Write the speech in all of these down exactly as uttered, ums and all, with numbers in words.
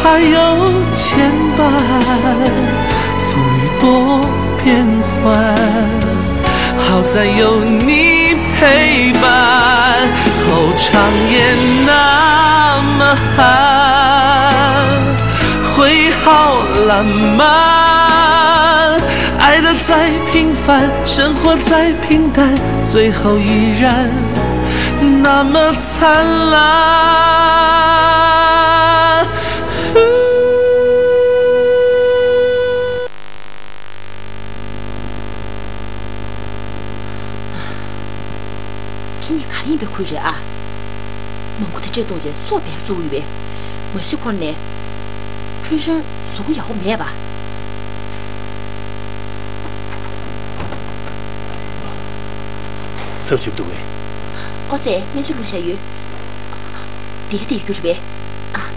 还有牵绊，风雨多变幻，好在有你陪伴。哦，长夜那么寒，会好浪漫，爱的再平凡，生活再平淡，最后依然那么灿烂。 ཁྱེད་གཉིས་ག་རེ་ཡིན་པའི་ཁུལ་རེད་ཨ། མང་པོ་དེ་འདྲས་གཏོང་བྱས་སྲོག་བེར་བཙུགས་ཡོད་པས། མ་གཞི་ཁོ་ནས། ཁྲུན་ཧྲན་གཟུགས་པོ་ཡག་པོ་མེད་པ། ཚབས་ཆེན་པོ་འདུག་གས། ཨོ་ཙེ། སྨན་བཅོས་བླུགས་བཞག་ཡོད། བསྡད་བསྡད་རྒྱུ་རེད་པས།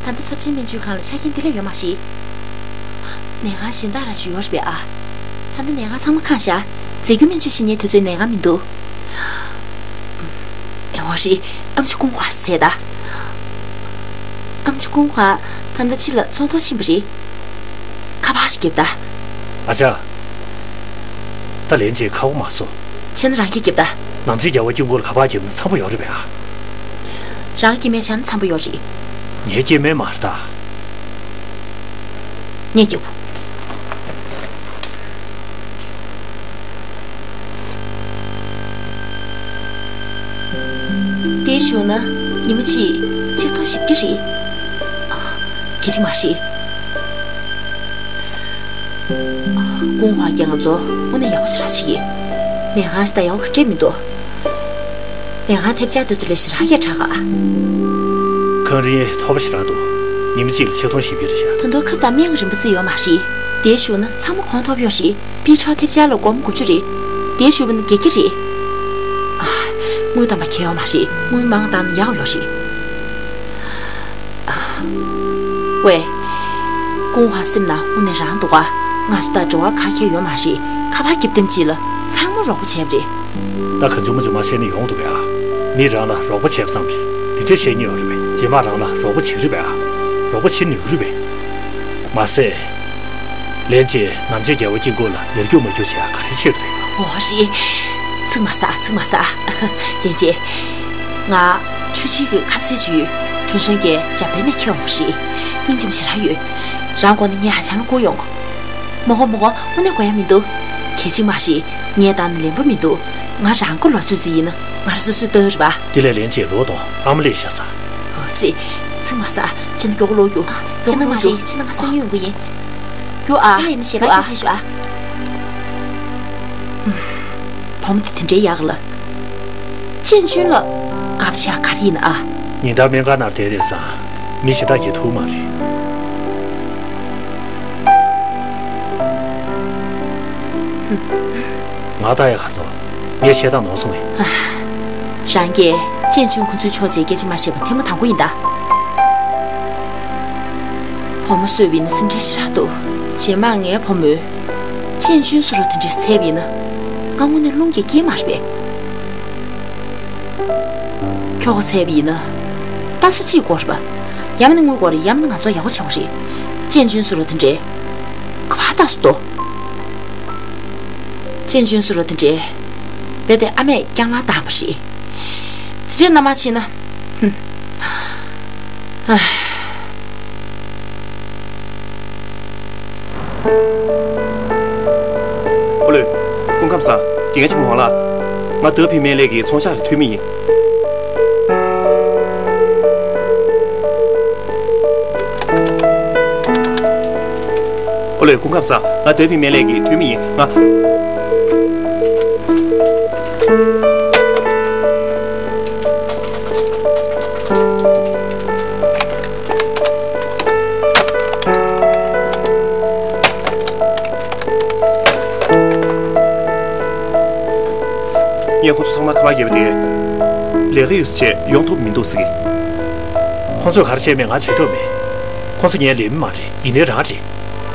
ཨ། ད་ལྟ་ཚབས་ཆེན་སྨན་བཅོས་ཁང་ལ་ཆ་རྐྱེན་དེ་ལས་ཡོད་མ་རེད། ནད་ཁང་གཞན་དག་ར་ཞིག་ཡོད་རེད་པས་ཨ། ད་ལྟ་ནད་ཁང་ཚང་མ་ཁེངས་བཞག་རྫས་འགྱུར་སྨན་བཅོས་བྱེད་མཁན་དེ་ཚོའི་ནད་ཁང་མི་འདུག་ཨེ། འོ་རེད། ཨེམ་ཆི་ཀུང་ཧྭ་ཟེར་ད། ཨེམ་ཆི་ཀུང་ཧྭ་ད་ལྟ་ཕྱི་ལ་ཚོང་ཐོག་ཕྱིན་པ་རེད། ཁ་པར་ཞིག་རྒྱོབ་ད། ཨ་ཅག་ད་ལན་ཅིག་ཁ་བ་མ་བཟོ། བྱས་ན་རང་གིས་རྒྱོབ་ད། ནམ་ཕྱེད་རྒྱལ་བ་སྐྱབས་མགོན་ལ་ཁ་པར་རྒྱོབ་ན་འཚམ་པོ་ཡོད་རེད་པས་ཨ། རང་སྐྱེ་དམན་བྱས་ན་འཚམ་པོ་ཡོད་རེད། ངའི་སྐྱེ་དམན་མ་རེད་ད། ངས་རྒྱོབ། བསྡད་བཞུགས་ན་ཉི་མ་གཅིག་ཆིག་སྟོང་བཞི་བརྒྱ་རེད། ཨ། གལ་ཆེ་མ་རེད། ཀུང་ཧྭ་རྒྱལ་ང་ཚོ་དངོས་གནས་ཡག་པོ་ཞེ་དྲག་བྱེད་ཀྱི། ནད་ཁང་ཞིག་དང་ཡག་པོ་ག་འདྲས་མི་འདུག་ནད་ཁང་ཐེབས་ཆག་དེ་ཚོ་ལས་ཞེ་དྲག་སྐད་གྲགས་ག་ཁང་རིན་མཐོ་པོ་ཞེ་དྲག་འདུག་ཉི་མ་གཅིག་ལ་ཆིག་སྟོང་བཞི་བརྒྱ་རེད་ཤག་ད་དུང་ཁབ་དང་སྨན་གྱི་རིན་པ་རྩིས་ཡོད་མ་རེད། བསྡད་བཞུགས་ན་ཚང་མ་གོང་མཐོ་པོ་ཡོད་རེད། པི་ཁྲའོ་ཐེབས་ཆག་ལ་སྒོར་མོ་དགུ་བཅུ་རེད། བསྡད་བཞུགས་པ་ན་བརྒྱད་བརྒྱ་རེད། ཨ། དངུལ་དང་མ་ཁྱད་ཡོད་མ་རེད། དངུལ་མང་བཏང་ན་ཡག་ཡོད་རེད། ཨ། ཝེ། ཀུང་ཧྭ་སེམས་ནང་དངོས་གནས་རང་འདུག་ག་ང་ཚོ་དང་འབྲེལ་བ་ག་གེ་ཡོད་མ་རེད། ཁ་པར་རྒྱབ་ཐེངས་གཅིག་ལ་ཚང་མ་རོགས་པ་བྱས་པ་རེད། ད་གང་བྱུང་མང་བྱུང་མ་བཤད་ན་ཡོང་འདུག་པས་ཨ། མི་རང་ལ་རོགས་པ་བྱས་པ་ཙམ་གྱིས་དེ་འདྲས་བཤད་ཉེན་ཡོད་རེད་པས། རྗེས་མ་རང་ལ་རོགས་པ་བྱེད་རེད་པས་ཨ། རོགས་པ་བྱེད་ནུས་རེད་པས། མ་ཟད། ལན་ཅིག་ནམ་ཕྱེད་རྒྱལ་བ་སྐྱབས་མགོན་ལ་ཡར་རྒྱུག་མར་རྒྱུག་བྱེད་ཡ་ག་རེ་བྱེད་ཀྱི་རེད། འོ་རེད། ཚིག་མ་ཟ། ཚིག་མ་ཟ། ལན་ཅིག་ང་ཆུ་ཆེན་གྱི་ཁ་ཟས་ཅིག་ཡོད། ཁྲུན་ཧྲན་གྱིས་འཇར་པན་ནས་ཁྱེར་འོང་བ་རེད། སྙིང་རྗེ་མོ་ཞེ་དྲག་ཡོད། རང་དགོས་ན་ངས་ཧ་ཅང་ལ་བསྐུར་ཡོང་། མ་དགོས་མ་དགོས། དངོས་གནས་དགོས་ཡ་མི་འདུག་གལ་ཆེ་མ་རེད། ངས་བཏང་ན་ལེན་པ་མི་འདུག་ང་རང་གི་ལོ་ཚོད་ཅིག་ཡིན་ན་ང་རང་སོ་སོས་བཏང་རེད་པ། དེ་ལས་ལན་ཅིག་ལོག་དང་ཨ་མ་ལེ་ཤ་ཟ། འོ་ཙི། ཚིག་མ་ཟ། ཅི་ན་མགྱོགས་པོ་ལོག་རྒྱུགས། མགྱོགས་པོ་ལོག་རྒྱུགས། ཁྱེད་རྣམ་པ་ཞེས་ཆེ་ན་ང་སང་ཉིན་ཡོང་གི་ཡིན། རྒྱུགས་ཨ། ཁྱེད་ལ་ཡིན་ན་ཞེ་པོ་ཨ། རྒྱུགས་ཨ། བུ་མོ་དེ་དེ་འདྲའི་ཡག་ལ། ཅན་ཅུན་ལ་དགའ་པོ་བྱེད་ཡག་ག་རེ་ཡིན་ཨ། ཉིན་ལྟར་སྨན་ཁང་ནང་བསྡད་བསྡད་ཙང་མི་གཞན་དག་གིས་ཐུག་མ་རེད། ང་ལྟ་ཡག་ག་རེ་འདུག་ངས་བཤད་སྟངས་ནོར་སོང་ངས། རང་གིས་ཅན་ཅུན་ཁོ་ཚོའི་ཕྱོགས་བྱས་སྐད་ཆ་མ་བཤད་པ་ཐེངས་མ་དང་པོ་ཡིན་ད། བུ་མོ་གསོས་པ་ཡིན་ན་སེམས་ཁྲལ་ཞེ་དྲག་འདུག་རྗེས་མ་ངའི་བུ་མོས་ཅན་ཅུན་བཟོ་འདྲ་དེ་འདྲ་བཙལ་བ་ཡིན་ན་ང་དངོས་གནས་རླུང་གིས་སྐྱེལ་མ་རེད་པས། ཁྱོ་ག་བཙལ་བ་ཡིན་ན་ལྟ་ས་གཅིག་དགོས་རེད་པ། ཡང་མིན་ན་དངུལ་དགོས་རེད། ཡང་མིན་ན་ང་ཚོ་ཡག་པོ་བྱེད་དགོས་རེད། ཅན་ཅུན་བཟོ་འདྲ་དེ་འདྲ་ག་པར་ལྟ་ས་འདུག་ཅན་ཅུན་བཟོ་འདྲ་དེ་འདྲ་རྦད་དེ་ཨ་མས་རྐྱང་ལག་བཏང་བ་རེད། དེ་འདྲའི་མནའ་མ་བྱས་ན། ཧུམ། ཨ། ཨོ་ལོས། སྐུ་ཁམས་བཟང་། དགེ་རྒན་ཆེན་མོ་ཝང་ལགས། ང་ད་ཕིང་སྨན་ལས་ཀྱི་ཚོང་ཤག་གི་འཐུས་མི་ཡིན། ཨོ་ལོས། སྐུ་ཁམས་བཟང་། ང་ད་ཕིང་སྨན་ལས་ཀྱི་འཐུས་མི་ཡིན། ང་ངས་ཁོ་ཚོ་ཚང་མ་ཁ་པར་བརྒྱབ་པ་དེ། ལས་ཀ་ཡོད་ས་བྱས་ཡོང་ཐུབ་མི་འདུག་ཟེར་གི། ཁོ་ཚོས་ག་རེ་བཤད་མེད་ང་བྱེད་ཐུབ་མེད། ཁོ་ཚོ་ངའི་ལས་མི་མ་རེད། ཡིན་ནའི་རང་རེད།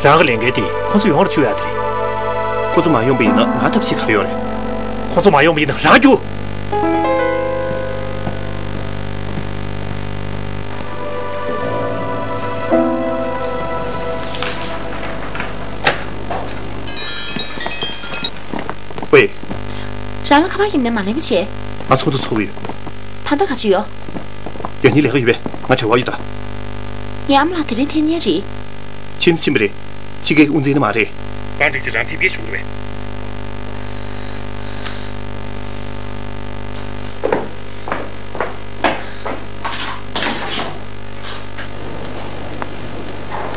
རང་གི་ལས་འགན་དེ་ཁོ་ཚོ་ཡོང་རུ་བཅུག་ཡ་དེ་རེད། ཁོ་ཚོ་མ་ཡོང་པ་ཡིན་ན་ང་ཐབས་ཤེས་ག་རེ་ཡོད་རེད། ཁོ་ཚོ་མ་ཡོང་པ་ཡིན་ན་རང་རྒྱུགས། རང་ལ་ཁ་པར་ཡིན་ནས་མ་ལེན་པ་བྱས། ང་ཚོགས་འདུ་ཚོགས་ཀྱི་ཡོད། ད་ལྟ་ག་ཅི་ཡོད། ཡང་སྙིང་ལས་ཀ་ཡོད་པས་ང་བྲེལ་བ་ཡོད་ད། ངའི་ཨ་མ་ལགས་དེ་རིང་ཐེངས་གཉིས་རེད། ཕྱིན་ཕྱིན་པ་རེད། ཕྱི་རྒྱལ་གྱི་དབུ་འཛིན་ནི་མ་རེད། རང་འགྲིག་ཚེ་རང་ཕེབས་སྐྱེལ་བྱུང་རེད་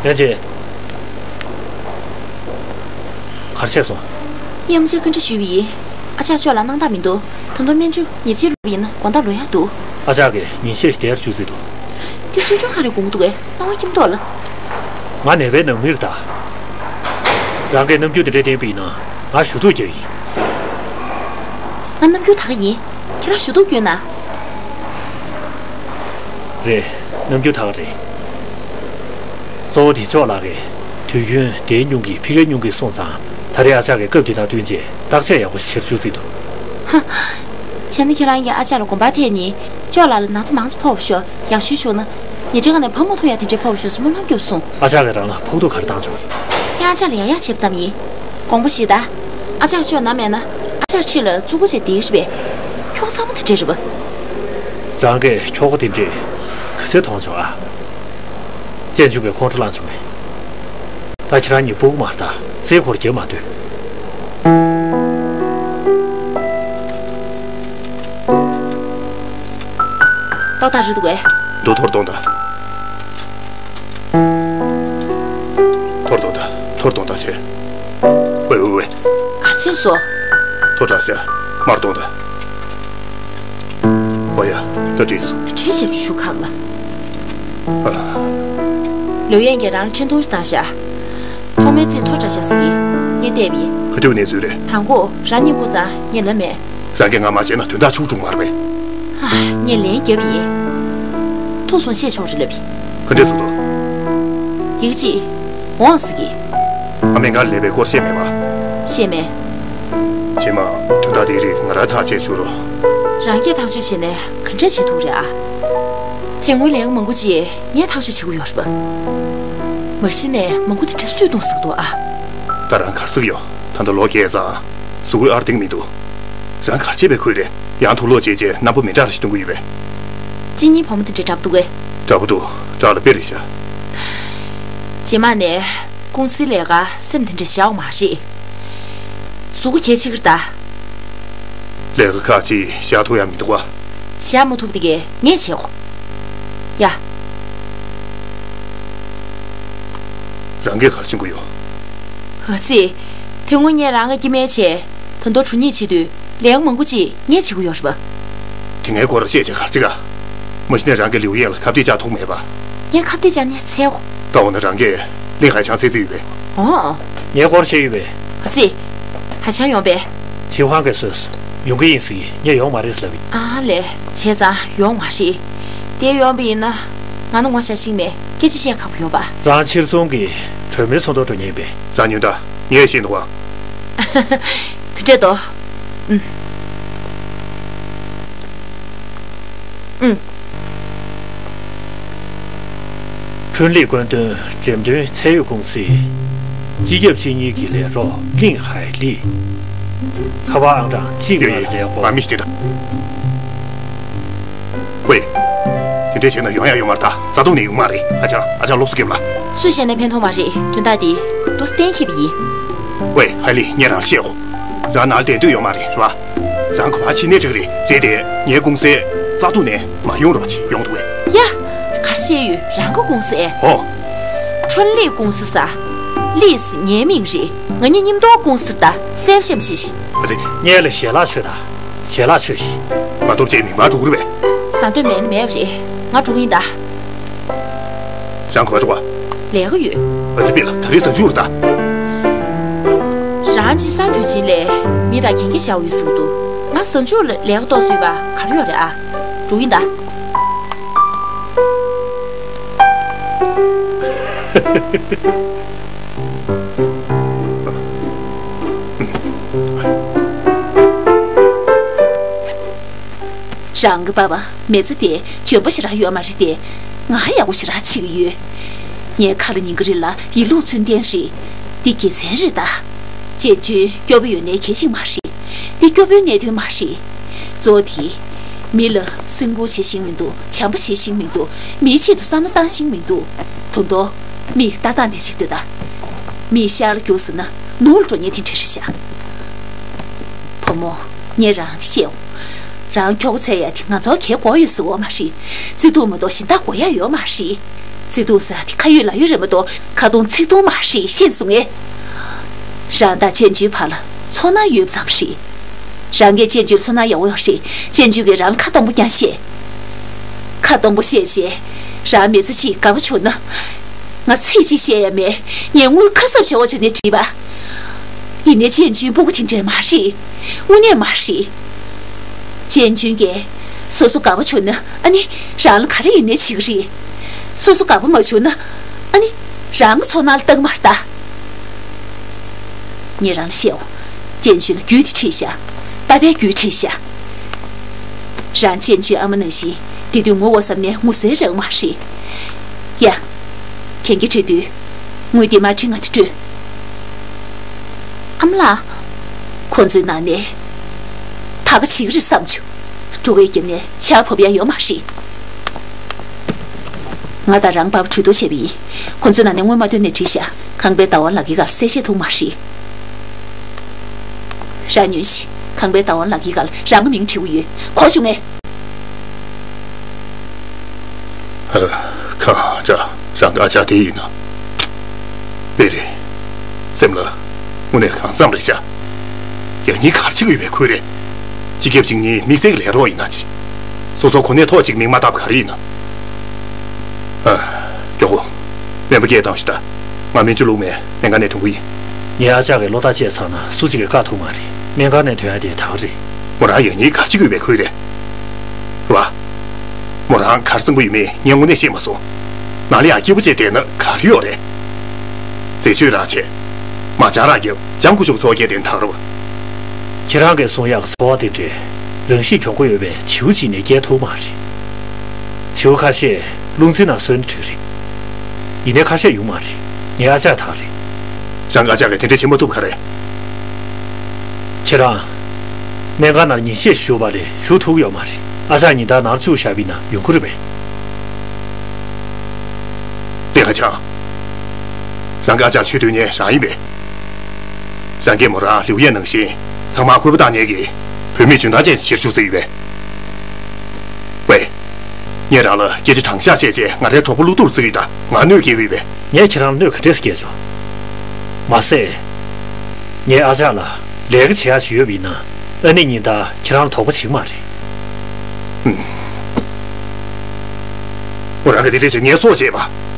པས། ཡ་ཅེ། གར་ཆས་སོང་། ཉམས་ཆེ་བཀའ་འདྲི་ཞུས་པ་ཡིན། ཨ་ཅག་ཅོག་ལ་སྣང་དག་མི་འདུག་ད་དུང་སྨན་བཅོས་ཉིན་གཅིག་ལུས་པ་ཡིན་ན་དགོང་དག་ལོས་ཡག་འདུག་ཨ་ཅག་གིས་ཉིན་ཤས་ཤིག་བསྡད་བཅུག་རྩིས་འདུག་དེ་སུས་ཅོག་ག་རེ་དགོངས་ཀྱི་འདུག་གས་སྣང་བ་སྐྱིད་མདོག་ལ། ང་ནད་པའི་ནང་མི་རེད་ད། རང་གིས་རྣམ་འགྱུར་དེ་འདྲ་བསྟན་པ་ཡིན་ན་ང་ཞུ་གཏུག་རྒྱག་ཡིན། ང་རྣམ་འགྱུར་ད་ག་ཡིན། ཁྱེད་རང་ཞུ་གཏུག་སྐྱོན་ན། རེད། རྣམ་འགྱུར་ད་ག་རེད། གཙོ་བོ་དེ་ཅོག་ལགས་ཀྱིས་དུས་རྒྱུན་བསྡད་སྙུང་གིས་ཕི་གེ་སྙུང་གིས་སོང་ཙང་ད་རེས་ཨ་ཅག་གིས་སྐབས་དེ་དང་བསྟུན་བྱས་བརྟག་དཔྱད་ཡག་པོ་ཞིག་བྱེད་བཅུག་རྩིས་འདུག་ཧ། བྱས་ན་ཁྱེད་རང་གིས་ཨ་ཅག་ལ་དགོངས་པ་ཐད་ནས་ཅོག་ལགས་ལ་ན་ཚ་མང་ཙམ་ཕོག་པ་ཤོག་ཡག་ཤོས་བྱུང་ན། ཉིན་རེའི་ངང་ནས་ཕག་མོ་ཐུག་ཡག་དེ་འདྲའི་ཕོག་པ་ཤོག་བསམ་བློ་སློང་རྒྱུ་སོང་། ཨ་ཅག་གིས་རང་ལ་ཕོག་ཐུག་ག་རེ་བཏང་བྱུང་། ངས་ཨ་ཅག་ལ་ཡག་ཡག་བྱས་པ་ཙམ་ཡིན། དགོངས་པ་བཞེས་ད། ཨ་ཅག་ཅོག་ན་མེད་ན་ཨ་ཅག་ཁྲིད་ལ་ཙུ་གུ་བྱས་བསྡད་རེད་པས། ཁྱོ་ག་ཚང་མ་དེ་འདྲས་རེད་པ། རང་གིས་ཁྱོ་ག་དེ་འདྲས་ག་ཚོད་མཐོང་བྱུང་ཨ། ཅན་ཆུང་པས་ཁོང་ཁྲོ་ལངས་བྱུང་ངས། ད་ཁྱེད་རང་གཉིས་སྤུ་གུ་མ་རེད་ད་རྩེ་འཁོར་རྒྱབ་མ་སྡོད། ཏག་ཏག་རེད་འདུག་གས། འདུག་ཐོར་གཏོང་དང་། ཐོར་གཏོང་དང་། ཐོར་གཏོང་དང་བྱས། ཝེ་ཝེ་ཝེ། གར་ཕྱིན་སོང་། ཐོ་དྲག་ཤག་མར་གཏོང་དང་། ཨོ་ཡ། ད་འགྲིག་སོང་། དྲི་ཞབས་ཞུ་ཁག་ལ། ཨ། ལོ་ཡན་གྱིས་རང་ལ་འཕྲིན་ཐུང་ཞིག་བཏང་ཤག་ཐོག་མའི་རྩིས་མཐོ་དྲགས་ཤག་ཟེར་གྱིས། ངས་བལྟས་པ་ཡིན། ག་དུས་གནས་ཚུལ་རེད། དང་པོ་རང་གཉིད་ཁུག་ཙང་ངས་ལབ་མེད། རང་གིས་ང་མ་བྱས་ན་དོན་དག་ཕྱུག་འགྲོ་གི་མ་རེད་པས། ཨ། ངས་ལན་བརྒྱབ་པ་ཡིན། ཐུག་སོང་བཤད་ཆོག་རེད་ལབ་ཡིན། ག་འདྲས་ཟེར་འདུག་ཡི་གེ་གཅིག་འོང་ཟེར་གྱིས། ཨ་མས་ང་ལ་ལས་པའི་སྐོར་བཤད་མེད་པ། བཤད་མེད། རྗེས་མ་དོན་དག་དེའི་རིགས་ང་རང་ཐག་བཅད་བཅུག་རོགས། རང་སྐད་ཐག་གཅོད་བྱས་ནས་ག་འདྲས་བྱེད་ཐུབ་རེད་ཨ། དེ་སྔོན་ལས་ཀ་མང་པོ་ཅིག་ངས་ཐག་གཅོད་བྱེད་དགོས་ཡོད་རེད་པ། མ་གཞི་ནས་མང་པོ་དེ་འདྲ་སུས་གཏོང་ཟེར་གྱི་འདུག་ཨ། ད་རང་ག་རེ་ཟེར་གྱི་ཡོད། ད་ལྟ་ལོ་རྒས་ཙང་གཟུགས་པོའི་ཨར་ཏིང་མི་འདུག་རང་ག་རེ་བྱས་པའི་ཁུལ་རེད། ཡང་དུ་ལོག་བྱས་རྗེས་རྣམ་པ་མི་འདྲ་བ་ཞིག་སྟོན་གྱི་ཡོད་པས། གཅིན་སྙིའི་བུ་མོ་དེ་འདྲ་འདྲ་པོ་འདུག་གས། འདྲ་པོ་འདུག་བཀྲག་ལ་དཔེ་རེད་ཤག་རྗེས་མ་ནས་ཀུང་སིའི་ལས་ཀ་སེམས་དེ་འདྲ་བཞག་ཡོད་མ་རེད། གཟུགས་པོ་གལ་ཆེ་གི་རེད་ད། ལས་ཀ་ཁག་ཅིག་བཞག་ཐུབ་ཡ་མི་འདུག་ག་བཞག་མ་ཐུབ་དེ་གས་ངས་བྱེད་དགོས། ཡ། རང་གིས་ག་རེ་བྱེད་དགོས་ཡོད། ཨ་ཙི། དེ་སྔོན་ངས་རང་ལ་སྐྱེ་དམན་བྱས། ད་དུང་གྲོངས་ཉེས་བྱེད་དུས་ལས་ཀ་མང་པོ་ཅིག་ངས་བྱེད་དགོས་ཡོད་རེད་པ། དེ་ངའི་སྐོར་བཤད་བྱས་ག་རེ་བྱེད་ག་མ་གཞི་ནས་རང་གིས་ལིའུ་ཡན་ལ་ཁ་གཏད་བཅག་ཐུབ་མེད་པ། ངས་ཁ་གཏད་བཅག་ནས་འཚོལ་དགོས། ད་འོ་ན་རང་གིས་གླིང་ཧའེ་ཆང་འཚོལ་རྩིས་ཡོད་པས། འོང་། ངའི་སྐོར་བཤད་ཡོད་པས། ཨ་ཙི། ཧའེ་ཆང་ཡོང་པས། ཆིའུ་ཧང་གིས་སུས་ཡོང་གི་ཡིན་ཟེར་གྱིས་ངས་ཡོང་མ་རེད་ཟེར་ལབ་ཡིན། ཨ་ལས། བྱས་ཙང་ཡོང་མ་རེད། དེ་ཡོང་པ་ཡིན་ན། ང་ནི་ངོ་ཤེས་ཤིག་མེད། སྐད་ཆ་བཤད་ཁག་པོ་ཡོད་པ། རང་ཕྱིར་ཚོང་གི་གྲོས་མོལ་ཚོགས་འདུར་འགྲོ་མཁན་པས། རང་ཉོན་དང་ངས་ཤེས་འདུག་ཨང་། ག་འདྲས་འདུག་ཨུམ། ཨུམ། ཁྲུན་ལི་བཀོད་འདོམས་འགྲེམས་སྟོན་ཚད་ཡོད་ཀུང་སི། སྤྱི་ཁྱབ་སྤྱི་གཉེར་གྱི་ལས་རོགས་གླིང་ཧའེ་ལི། ཁ་པར་ཨང་གྲངས་གཅིག་ལྔ་ལས་སྒོ། ང་མི་ཞིག་དེ་དང་། ཝེ། དེ་འདྲས་བྱས་ན་ཡོང་ཡ་ཡོད་མ་རེད་ད། རྩ་ཐོག་ནས་ཡོང་མ་རེད། ཨ་ཅག་ཨ་ཅག་སློབ་གསོ་རྒྱབ་ལ། སུས་བཤད་ནའི་ཕན་ཐོགས་མ་རེད། དོན་དག་འདི་ཏོག་ཙམ་གཏན་འཁེལ་བ་ཡིན། ཝེ་ཧའེ་ལི་ངས་རང་ལ་བཤད་གོ། རང་ནང་ལ་བསྡད་འདོད་ཡོད་མ་རེད་རེད་བ། རང་ག་པར་ཕྱིན་ནའི་འགྲིག་རེད། རེད་དེ་ངའི་ཀུང་སིའི་རྩ་ཐོག་ནས་མ་ཡོང་རོགས་བྱེད། ཡོང་ཐུབ་པས། ཡ། ག་རེ་བཤད་ཡོད། རང་གི་ཀུང་སི་ཨེ། ཨོ། ཁྲུན་ལི་ཀུང་སི་ཟེར། ལི་ཟེར་ངའི་མིང་རེད། ང་གཉིས་མཉམ་དུ་ཀུང་སིར་ད་གསལ་བཤད་ཞིག་ཨ་ཙི། ངས་ལ་ཞལ་ལག་མཆོད་ད། ཞལ་ལག་མཆོད་ཤིག་མ་ཐོབ་ཅེས་མིག་མ་འགྲོ་གི་རེད་པས། ཟ་འདོད་མེད་ན་མེད་པ་རེད། ང་འགྲོ་གི་ཡིན་ད། རང་ག་པར་འགྲོ་བ། ལས་ཀ་ཡོད། ཨ་ཙི། པེ་ལ་ད་རེས་གཟའ་མཇུག་རེད་ད། རང་དཔྱིད་གསར་དུས་ཆེན་ལ་མི་དང་གན་རྒྱ་བཞག་ཡོད་ཟེར་གི་འདུག་ང་གཟའ་མཇུག་ལ་ལས་ཀ་ཏོག་ཙམ་ཡོད་པ་ག་རེ་ཡོད་རེད་ཨ། འགྲོ་གི་ཡིན་ད། རང་གི་པ་པ་མི་ཚེ་དེ་འཇོན་པོ་ཞེ་དྲག་ཡོད་མ་རེད་དེ། ང་ཡག་པོ་ཞེ་དྲག་བྱེད་ཀྱི་ཡོད། ངའི་ཁ་ལ་ཉན་གྱི་རེད་ལ་ཡིད་ལུགས་ཚུལ་ལྡན་རེད། འདི་དགེ་མཚན་རེད་ད། ཅན་ཅུན་སྐྱོ་པོ་ཡོད་ནའི་གལ་ཆེན་མ་རེད། འདི་སྐྱོ་པོའི་གནད་དོན་མ་རེད། གཙོ་བོ་དེ། མི་ལ་སེམས་ཁུར་བྱེད་ཤེས་མི་འདུག་བྱམས་པོ་བྱེད་ཤེས་མི་འདུག་མིའི་ཆེད་དུ་བསམ་བློ་བཏང་ཤེས་མི་འདུག་ད་དུང་མིག་ཏག་ཏག་ནས་ཅིག་ལྟོས་དང་། མི་ཤར་རྒྱུག་ཟེར་ན་ནུབ་ལ་འགྲོ་མཁན་དེ་འདྲ་རེད་ཤག་བུ་མོ། ངས་རང་བཤད་འོ། རང་མགྱོགས་ཚད་ཡ་དེ་ང་ཚོར་གལ་དགོས་ཡོད་ཟེར་བ་མ་རེད། བརྩེ་དུང་མ་གཏོགས་གཞན་དག་དགོས་ཡ་ཡོད་མ་རེད། བརྩེ་དུང་ཟེར་དེ་ཁ་ཡོད་ལག་ཡོད་རེད་མ་གཏོགས་ཁ་ཏོན་ཚིག་ཏོན་མ་རེད། ཤེས་སོང་ངས། རང་དང་ཅན་ཅུན་བར་ལ་ཚོར་སྣང་ཡོད་ཙམ་རེད། རང་གིས་ཅན་ཅུན་ལ་ཚོར་སྣང་ཡོད་ཡོད་རེད། ཅན་ཅུན་གྱིས་རང་ལ་ཁ་སྟོང་པོ་རྐྱང་བཤད། ཁ་སྟོང་པོ་བཤད་རྗེས། རང་མི་ཚེ་གཅིག་དགའ་པོ་བྱུང་ན། ང་ཚིག་གཅིག་བཤད་ཡ་མེད། ངས་དངུལ་ཁ་གསབ་བྱེད་དགོས་བྱུང་ནས་བྲིས་པ། ཡིན་ནའི་ཅན་ཅུན་སྤུ་གུ་དེ་འདྲས་མ་རེད། དངོས་གནས་མ་རེད། ཅན་ཅུན་གྱིས་སོ་སོ་དགའ་པོ་བྱུང་ན་ཨ་ནི་རང་ལ་ག་རེ་ཡིན་ནའི་བྱེད་ཀྱི་རེད། སོ་སོ་དགའ་པོ་མ་བྱུང་ན་ཨ་ནི་རང་གི་ཚོར་སྣང་ལ་བལྟ་གི་མ་རེད་ད། ངས་རང་ལ་བཤད་འོ། ཅན་ཅུན་ལ་རྒྱུས་དེ་ཁྲིད་ཤག་རྟ་པའི་རྒྱུས་ཁྲིད་ཤག་རང་ཅན་ཅུན་ཨ་མ་ནང་བཞིན་དེ་དུས་ངུ་དགོས་བསམ་ནས་ངུ་སའི་རང་མ་རེད། ཡ། གན་གི་ཁྲིད་དུས། དངུལ་དེ་མར་ཁྲིད། ང་དེ་སྤྲོད། ཨ་མ་ལགས། ཁོ་ཚོའི་ནང་ནས་ད་ག་བྱེད་ཀྱི་རེད་བསམ་བྱུང་། འགྲོ་བའི་རྒྱབ་ནས་ཆར་བབས་ཡ་ཡོད་མ་རེད། ང་དང་རང་པ་ཕ་གྲོས་བསྡུར་བྱས་པ་ཡིན། ཁོ་ཚོའི་ནང་ནས་དངུལ་མ་ཐོན་ནས་བྲིས་ཤག་ཁང་པའི་ཟླ་བ་ལགས་ཀྱི་སྒང་ལ་གསལ་བཤད་ཐུབ་མ་རེད། རང་ཉོན་ཞིག་ཁང་པའི་ཟླ་བ་ལགས་ཀྱི་སྒང་ལ་རང་གི་མིང་བྲིས་ཡོད། གོ་བྱུང་ངས། ཨ། ཁ་ཅག་རང་གི་ཨ་ཅག་དེ་ཡིན་ན། དཔེ་རེད། སེམས་ལ་དངོས་གནས་གང་བསམ་རེད་ཤག་ཡང་སྙིང་གར་ཆེ་གི་ཡོད་པའི་ཁུལ་རེད། སྤྱི་ཁྱབ་ཅིག་ནི་དམིགས་བསལ་གྱི་ལས་རོགས་ཡིན་ན་ཅི། སོ་སོ་གོ་གནས་ཐོག་ཅིག་མིག་མ་བཏབ་ག་རེ་ཡིན་ན། ཨ། མགྱོགས་པོ། སྨན་པ་སྐད་བཏང་ཞུ་ད། ང་སྨན་བཅོས་ལུགས་མེད། སྨན་ཁང་ནས་ཐོན་གི་ཡིན། ངའི་ཨ་ཅག་གིས་བློ་ཐག་བཅད་ཚར་ན་སུ་གཅིག་གིས་བཀག་ཐུབ་མ་རེད། སྨན་ཁང་ནས་ཐོན་ཡ་དེ་ད་ག་རེད། མོ་རང་ཡང་སྙིང་གར་ཆེ་གི་ཡོད་པའི་ཁུལ་རེད། རེད་བ། མོ་རང་གར་སེམས་པོ་ཡོད་མེད་ངས་དངོས་གནས་ཤེས་མ་སོང་། ནང་ལ་ཡང་སྐྱིད་པོ་བྱས་བསྡད་ན་ག་རེ་ཡོད་རེད། རྫས་སྤྱོད་རག་བྱས། མ་ཅང་རག་རྒྱབ་ལྗང་ཁུ་ཤོག་ཚོགས་སྐྱེལ་དེ་ཐག་རེད་བ། ཁྱེད་རང་གིས་གསུང་ཡག་གི་འཚོ་བ་དེ་འདྲའི་རང་གཤིས་གྱོང་པོ་ཡོད་པའི་བྱིའུ་གཅིག་ནས་སྐྱེལ་ཐུབ་མ་རེད། བྱིའུ་ཁ་ཤས་རླུང་འཛིན་ནང་གསོན་ན་འགྲིག་རེད། ཡིན་ནའི་ཁ་ཤས་ཡོང་མ་རེད། ངའི་ཨ་ཅག་དག་རེད། རང་གི་ཨ་ཅག་གིས་དེ་འདྲ་བྱེད་མ་ཐུབ་ག་རེད། ཁྱེད་རང་། སྨན་ཁང་ནང་ཉིན་ཤས་བཞུགས་པ་ལས་བཞུགས་ཐུབ་ཀྱི་ཡོད་མ་རེད། ཨ་ཅག་ཉིན་ལྟར་ནང་བཅུག་བཞག་པ་ཡིན་ན་ཡོང་གི་རེད་པས། ལིན་ཧ་ཆང་། རང་གི་ཨ་ཅག་ལ་ཆོས་སྟོན་མཁན་རང་ཡིན་པས། རང་གིས་མོ་རང་ལིའུ་ཡན་ནང་བཞིན་ཚང་མར་སྐུད་པ་བཏང་ཉན་གྱི་བུད་མེད་འཇོན་ཐང་ཅན་ཞིག་བྱེད་བཅུག་རྩིས་ཡོད་པས། ཝེ། ངས་རང་ལ་སྐད་ཆ་དྲང་བཞག་བཤད་རྗེས་ང་རའི་གྲོགས་པོ་ཀླུ་ཐུབ་ལ་བརྩི་གི་ཡོད་ད། ང་གནོད་སྐྱེལ་གི་ཡོད་པས། ངས་ཁྱེད་རང་ལ་གནོད་ག་འདྲས་སྐྱེལ་ཆོག་མ་ཟད། ངའི་ཨ་ཅག་ལ་ལས་ཀ་བྱེད་ཡག་ཅིག་ཡོད་པ་ཡིན་ན་ཨ་ནེ་ཉིན་ལྟར་ཁྱེད་རང་ལ་དོགས་པ་བྱེད་ཀྱི་མ་རེད། ཧུམ། མོ་རང་གིས་དེ་འདྲས་བྱས་ངའི་སྲོག་བཅད་པ།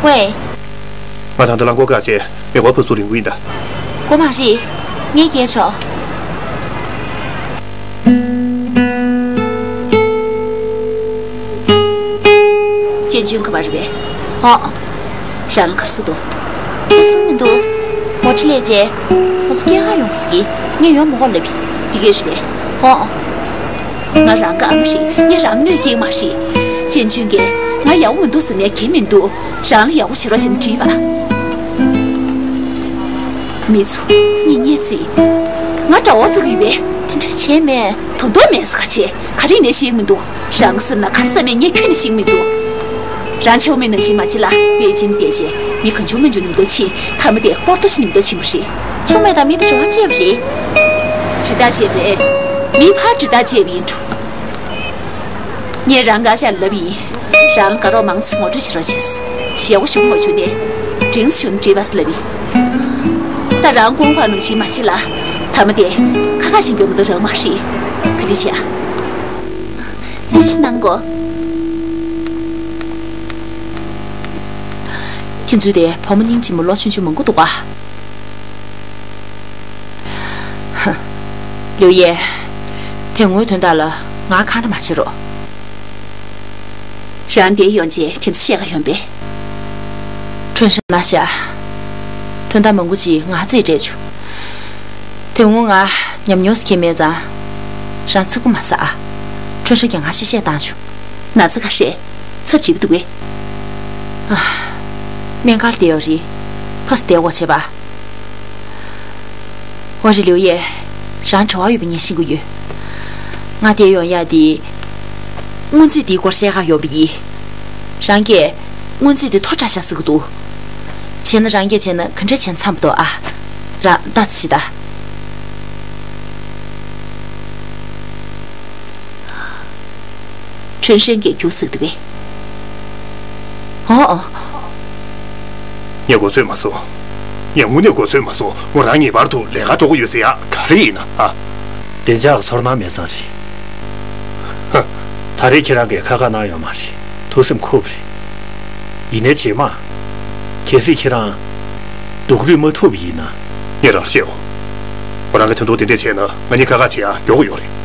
ཝེ། ང་ད་ལྟ་རླངས་འཁོར་བཀག་བྱས་མེ་འཁོར་ཕར་ཚུར་རིང་པོ་ཡིན་ད། དགོས་མ་རེད། ངས་སྐྱེལ་ཆོག་ཅན་ཅུན་ག་པར་རེད་པས། ཨོ། རང་ལ་ག་རེ་ཟེར་འདུག་ཁ་སང་མི་འདུག་མོ་ཊ་སླེབས་རྗེས། ང་ཚོ་སྐྱེལ་ག་ཡོང་ཟེར་གི། ངས་ཡོང་མ་དགོས་ལབ་པ་ཡིན། འདི་གས་རེད་པས། ཨོ། ང་རང་གི་ཨ་མ་རེད། ངས་རང་ལ་གནོད་སྐྱེལ་མ་རེད། ཅན་ཅུན་གྱིས་ང་ཡག་པོ་མི་འདུག་ཟེར་ནས་གལ་མི་འདུག་རང་ལ་ཡག་པོ་བྱེད་རོགས་བྱས་ན་འགྲིག་པ། མི་ཚོ། གཉིད་ཉལ་རྩིས། ང་དགྲ་བོ་བརྩི་གི་ཡོད་པས། དེ་འདྲ་བྱས་མེད། ད་དུང་མེད་ཟེར་ག་བྱས། ག་རེ་ཡིན་ནའི་ཤེས་ཀྱི་མི་འདུག་རང་གི་སེམས་ནང་ག་རེ་བསམ་མེད་ངས་ཁྱོན་ནས་ཤེས་ཀྱི་མི་འདུག་རང་ཆའོ་མེ་ནང་བཞིན་མ་བྱེད་ལ། པེ་ཅིན་བསྡད་རྗེས་མི་གང་བྱུང་མང་བྱུང་ནུབ་ཏོ་ཕྱིན། མཐའ་མ་དེ་པོར་ཏོ་ཞིག་ནུབ་ཏོ་ཕྱིན་པ་རེད། ཆའོ་མེ་དང་མི་དེ་འབྲེལ་བ་བཅད་པ་རེད། འདྲི་རྟགས་བཅད་པ་རེད། མི་ཕར་འདྲི་རྟགས་བཅད་པ་ཡིན་འགྲོ། ངས་རང་གི་ཨ་ཅག་ལ་ལབ་ཡིན། རང་ལ་དགའ་རོགས་མང་ཙམ་ངོ་སྤྲོད་བྱེད་རོགས་བྱས། ཞེ་པོ་ཞུ་མ་བྱུང་ནས། འགྲིགས་བྱུང་ན་འགྲིག་པ་ཟེར་ལབ་ཡིན། ད་རང་ཀོང་ཧྥ་ནང་བཞིན་མ་བྱེད་ལ། མཐའ་མ་དེ་ཁ་ཁ་བྱེད་མགྱོགས་མི་འདུག་རང་མ་ཧྲི། ག་ལེ་བྱེད་ཨ། གསན་ཞིག་གནང་གོ། ཁྱེད་ཚོའི་དེ་བུ་མོ་སྙིང་རྗེ་མོ་ལོ་ཆུང་ཆུང་མང་པོ་འདུག་ག། ཧ། ལིའུ་ཡེ། དེ་སྔོན་དོན་དག་ལ་ང་འཁང་ར་མ་བྱེད་རོགས། རང་འདིར་ཡོང་རྗེས་དེ་ཚོ་བཤད་ག་ཡོང་པས། ཁྲོན་ཧྲན་ན་ཤ། དོན་དག་མང་པོ་ཅིག་ང་རྩིས་སྤྲད་བྱུང་། དེ་སྔོན་ང་ཉམས་མྱོང་ཟེར་མཁན་མེད་ཙང་། རང་ཚིག་པ་མ་ཟ་ཨ། ཁྲོན་ཧྲན་གྱིས་ང་གཤེ་གཤེ་བཏང་བྱུང་། ན་ཚ་ག་རེ་རེད། ཚབས་ཆེ་པོ་འདུག་གས། ཨ། སྨན་ཁང་ལ་བསྡད་ཡོད་རེད། ཕར་བསྡད་དགོས་བྱས་པ། འོ་རེད། ལིའུ་ཡེ། རང་བྲེལ་བ་ཡོད་པ་ངས་ཤེས་ཀྱི་ཡོད། ང་འདིར་ཡོང་ཡག་དེ། སྔོན་རྩིས་འདིའི་སྐོར་བཤད་ག་ཡོང་པ་ཡིན། རང་གིས་སྔོན་རྩིས་དེ་མཐོ་དྲགས་ཤག་ཟེར་གྱི་འདུག། བྱས་ན་རང་གིས་བྱས་ན་ག་འདྲ་བྱས་ན་འཚམས་པ་འདུག་ཨ། རང་ལྟ་ཙམ་བྱེད་དང་། ཁྲུན་ཧྲེང་གིས་རྒྱུགས་ཟེར་འདུག་གས། ཨོ་ཨོ། ངས་གོ་ཚོད་མ་སོང་། ངས་དངོས་གནས་གོ་ཚོད་མ་སོང་། མོ་རང་ངེས་པར་དུ་ལས་ཀ་འགྲོ་གི་ཡོད་ཟེར་ཡག་ག་རེ་ཡིན་ན་ཨ། བདེ་འཇགས་ཚོར་སྣང་མེད་ཙང་རེད། ཧ། ད་རེས་ཁྱེད་རང་གིས་ཁ་ཁ་གནང་ཡོད་མ་རེད། ཐུགས་སེམས་འཁུར་བ་རེད། ཡིན་ནའི་རྗེས་མ། གལ་སྲིད་ཁྱེད་རང་སྡུག་རུས་མ་ཐུབ་པ་ཡིན་ན། ངས་རང་བཤད་འོ། མོ་རང་གིས་ད་དུང་དེ་འདྲས་བྱས་ན་ང་གཉིས་ཁ་ཁ་བྱེད་ཡག་མགྱོགས་ཡོད་རེད།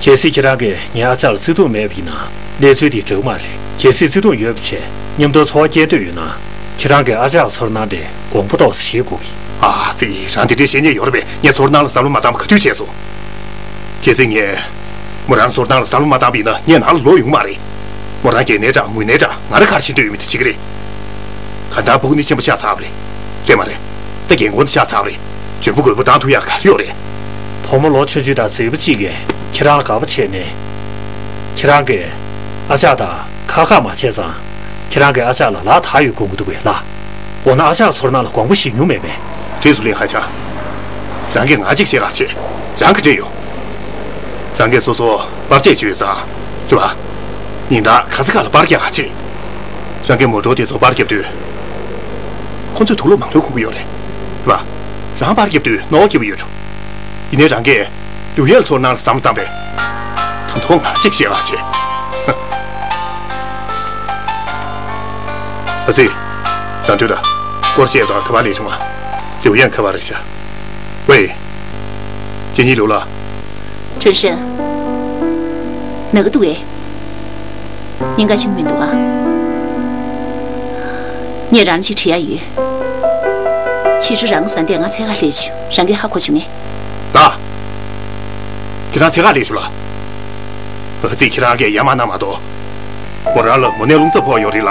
གལ་སྲིད་ཁྱེད་རང་གིས་ངའི་ཨ་ཅག་ལ་བརྩེ་དུང་མེད་པ་ཡིན་ན་གནས་ཚུལ་འདི་འདྲ་གི་མ་རེད། གལ་སྲིད་བརྩེ་དུང་ཡོད་པ་བྱས་མཉམ་དུ་འཚོ་བ་སྐྱེལ་འདོད་ཡོད་ན། ཁྱེད་རང་གིས་ཨ་ཅག་གི་ཚོར་སྣང་དེ་དགོངས་པ་ཏོག་ཙམ་བཞེས་དགོས་ཀྱི། ཨ་ཙི། རང་དེ་འདྲས་བཤད་མཁན་ཡོད་རེད་པས། ངས་ཚོར་སྣང་ལ་བསམ་བློ་མ་བཏང་བ་ག་དུས་བྱས་སོང་། གལ་སྲིད་ངས་མོ་རང་ཚོར་སྣང་ལ་བསམ་བློ་མ་བཏང་བ་ཡིན་ན་ངས་ནང་ལ་ལོག་ཡོང་གི་མ་རེད། མོ་རང་རྒས་ནའི་འདྲ་ངུས་ནའི་འདྲ་ང་རང་ག་རེ་བྱེད་འདོད་ཡོད་མེད་དེ་བྱེད་ཀྱི་རེད། གང་ལྟར་ཕྲུ་གུ་ནི་ཆེན་པོ་ཆགས་ཚར་བ་རེད། རེད་མ་རེད། ད་རྒན་གོག་ནི་ཆགས་ཚར་བ་རེད། འཇོན་པོ་རྒོད་པོ་བཏང་ཐུབ་ཡག་ག་རེ་ཡོད་རེད། བུ་མོ་ལོ་ཆུང་ཆུང་དང་མཛེས་པོ་གཅིག་གིས་ཁྱེད་རང་ལ་དགའ་པོ་བྱས་ནས། ཁྱེད་རང་གིས་ཨ་ཅག་དང་ཁ་ཁ་མ་བྱས་ཙང་། ཁྱེད་རང་གིས་ཨ་ཅག་ལ་ལག་ཐག་ཡོད་དགོངས་ཀྱི་འདུག་པས་ལགས། འོ་ན་ཨ་ཅག་ཚོར་སྣང་ལ་དགོངས་པ་བཞེས་མྱོང་མེད་པས། རེད་སོ་ལེ། ཧ་ཅང་། རང་གིས་ང་གཅིག་བཤད་ག་བྱེད། རང་གི་འདྲེ་ཡོད། རང་གིས་སོ་སོ་པར་ཆས་སྤྱོད་ཙང་། རེད་པ། ཉིན་ལྟར་ག་ས་ག་ལ་པར་རྒྱག་ག་བྱེད། རང་གིས་མོ་ཊ་དེ་ཚོ་པར་རྒྱབ་དུས། ཁོ་ཚོས་དུག་ལོག་མང་པོ་འཁུར་གྱི་ཡོད་རེད། རེད་པ། རང་པར་རྒྱབ་དུས་རྣོ་བ་སྐྱིད་པོ་ཡོད་འགྲོ། ཡིན་ནའི་རང་གིས་ལིའུ་ཡེ་ལ་ཚོར་སྣང་ལ་བསམ་བློ་བཏང་པས། ད་དུང་ང་གཅིག་བཤད་ག་བྱེད། ཨ་ཙི། རང་དུས་ད། སྐོར་བཤད་དང་ཁ་པར་ལས་བྱུང་བ། ལིའུ་ཡེ་ཁ་པར་རེད་ཤག། ཝེ། ཁྱེད་གཉིས་ལོ་ལ། ཁྲུན་ཧྲེང་། ན་གི་འདུག་གས། ཉེན་ཁ་ཆེན་པོ་མི་འདུག་ག། ངས་རང་ལ་ཅིག་དྲི་ཡག་ཡོད། ཕྱི་དྲོ་རང་གི་བཟའ་ཟླས་ང་འཚོལ་ག་སླེབས་བྱུང་། རང་གིས་ཧ་གོ་བྱུང་ངས། ལགས། ཁྱེད་རང་འཚོལ་ག་སླེབས་བྱུང་ལགས། ཨ་ཙི། ཁྱེད་རང་གིས་ཡ་མ་གནང་མ་གཏོགས། མོ་རང་ལ་མོ་ནད་རླུང་རྩ་ཕོག་ཡོད་རེད་ལ།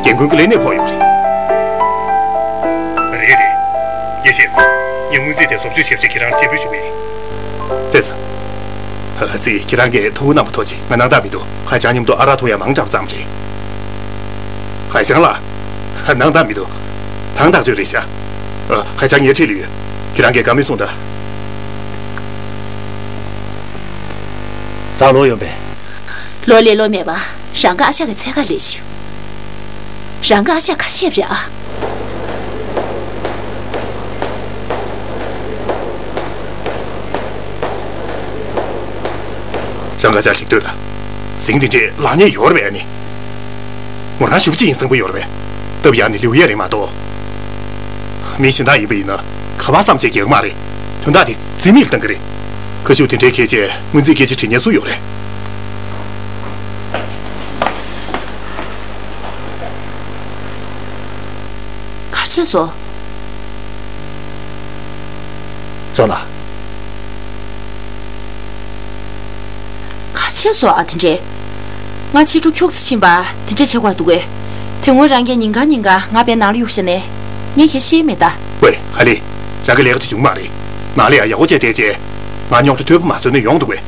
རྒན་རྒོན་གྱི་ལས་ནད་ཕོག་ཡོད་རེད། རེད་རེད། ངས་ཤེས་སོང་། ངས་སྔོན་རྩིས་དེ་བཟོ་བཅོས་བྱེད་པ་ཆེད་ཁྱེད་རང་ལ་སྤྲད་འབུལ་ཞུ་གི་ཡིན། ལགས་སོ། ཨ་ཙི། ཁྱེད་རང་གིས་ཐུགས་ཁུར་གནང་བ་ཐུགས་རྗེ་ཆེ། ང་སྣང་དག་མི་འདུག། ཧའེ་ཅང་མཉམ་དུ་ཨ་རག་འཐུང་ཡག་མང་དྲགས་པ་ཙམ་རེད། ཧའེ་ཅང་ལགས། སྣང་དག་མི་འདུག། དང་ཐག་ཆོད་རེད་ཤག། ཨ། ཧའེ་ཅང་ངའི་འཁྲིས་ལ་ཡོད། ཁྱེད་རང་གིས་བཀའ་མོལ་གསུངས་དང་། རང་ལོག་ཡོང་པས། ལོག་སླེབས་ལོག་མེད་པ། རང་གི་ཨ་ཅག་གི་འཚོལ་ག་སླེབས་བྱུང་། རང་གི་ཨ་ཅག་ག་བྱས་པ་རེད་ཨ། རང་གི་ཨ་ཅག་ཅིག་ལྟོས་དང་། གཟིངས་འདི་འདྲས་ལངས་ཉེན་ཡོད་རེད་པས་ཨ་ནི། མོ་རང་ཞེ་པོ་ཅིག་ཡིན་བཟང་པོ་ཡོད་རེད་པས། སྟབས་ཡག་ནི་ལིའུ་ཡེ་རེད་མ་གཏོགས། མི་གཞན་དག་ཡིན་པ་ཡིན་ན་ཁ་པར་ཙམ་བྱས་རྒྱག་གི་མ་རེད། དོན་དག་དེ་རྩིས་མེད་ལ་བཏང་གི་རེད། ཁ་ཤུགས་དེ་འདྲའི་ཁྱེར་བྱས་སྔོན་རྩིས་སྐད་ཆ་དྲི་མཁན་སུ་ཡོད་རེད། ག་རེ་བྱས་སོང་། ཙོ་ལགས། ག་རེ་བྱས་སོང་ཨ། དེ་འདྲས། ང་ཕྱི་དྲོ་ཁྱུག་ཙམ་ཕྱིན་པ་དེ་འདྲས་བྱེད་དགོས་འདུག་གས། དེ་སྔོན་རང་གིས་ཉིན་གང་ཉིན་གང་ང་བའི་ནང་ལ་གཡུགས་བཞག་ནས། ངས་ཁྱེད་ཤེས་མེད་ད། ཝེ། ཧ་ལེ། རང་གི་ལས་ཀ་དེ་བྱུང་མ་རེད། ནང་ལ་ཡང་ཡག་པོ་བྱས་བསྡད་རྗེས། ང་རྙོག་དྲ་དོད་པོ་མ་བཟོས་ན་ཡོང་འདུག་གས།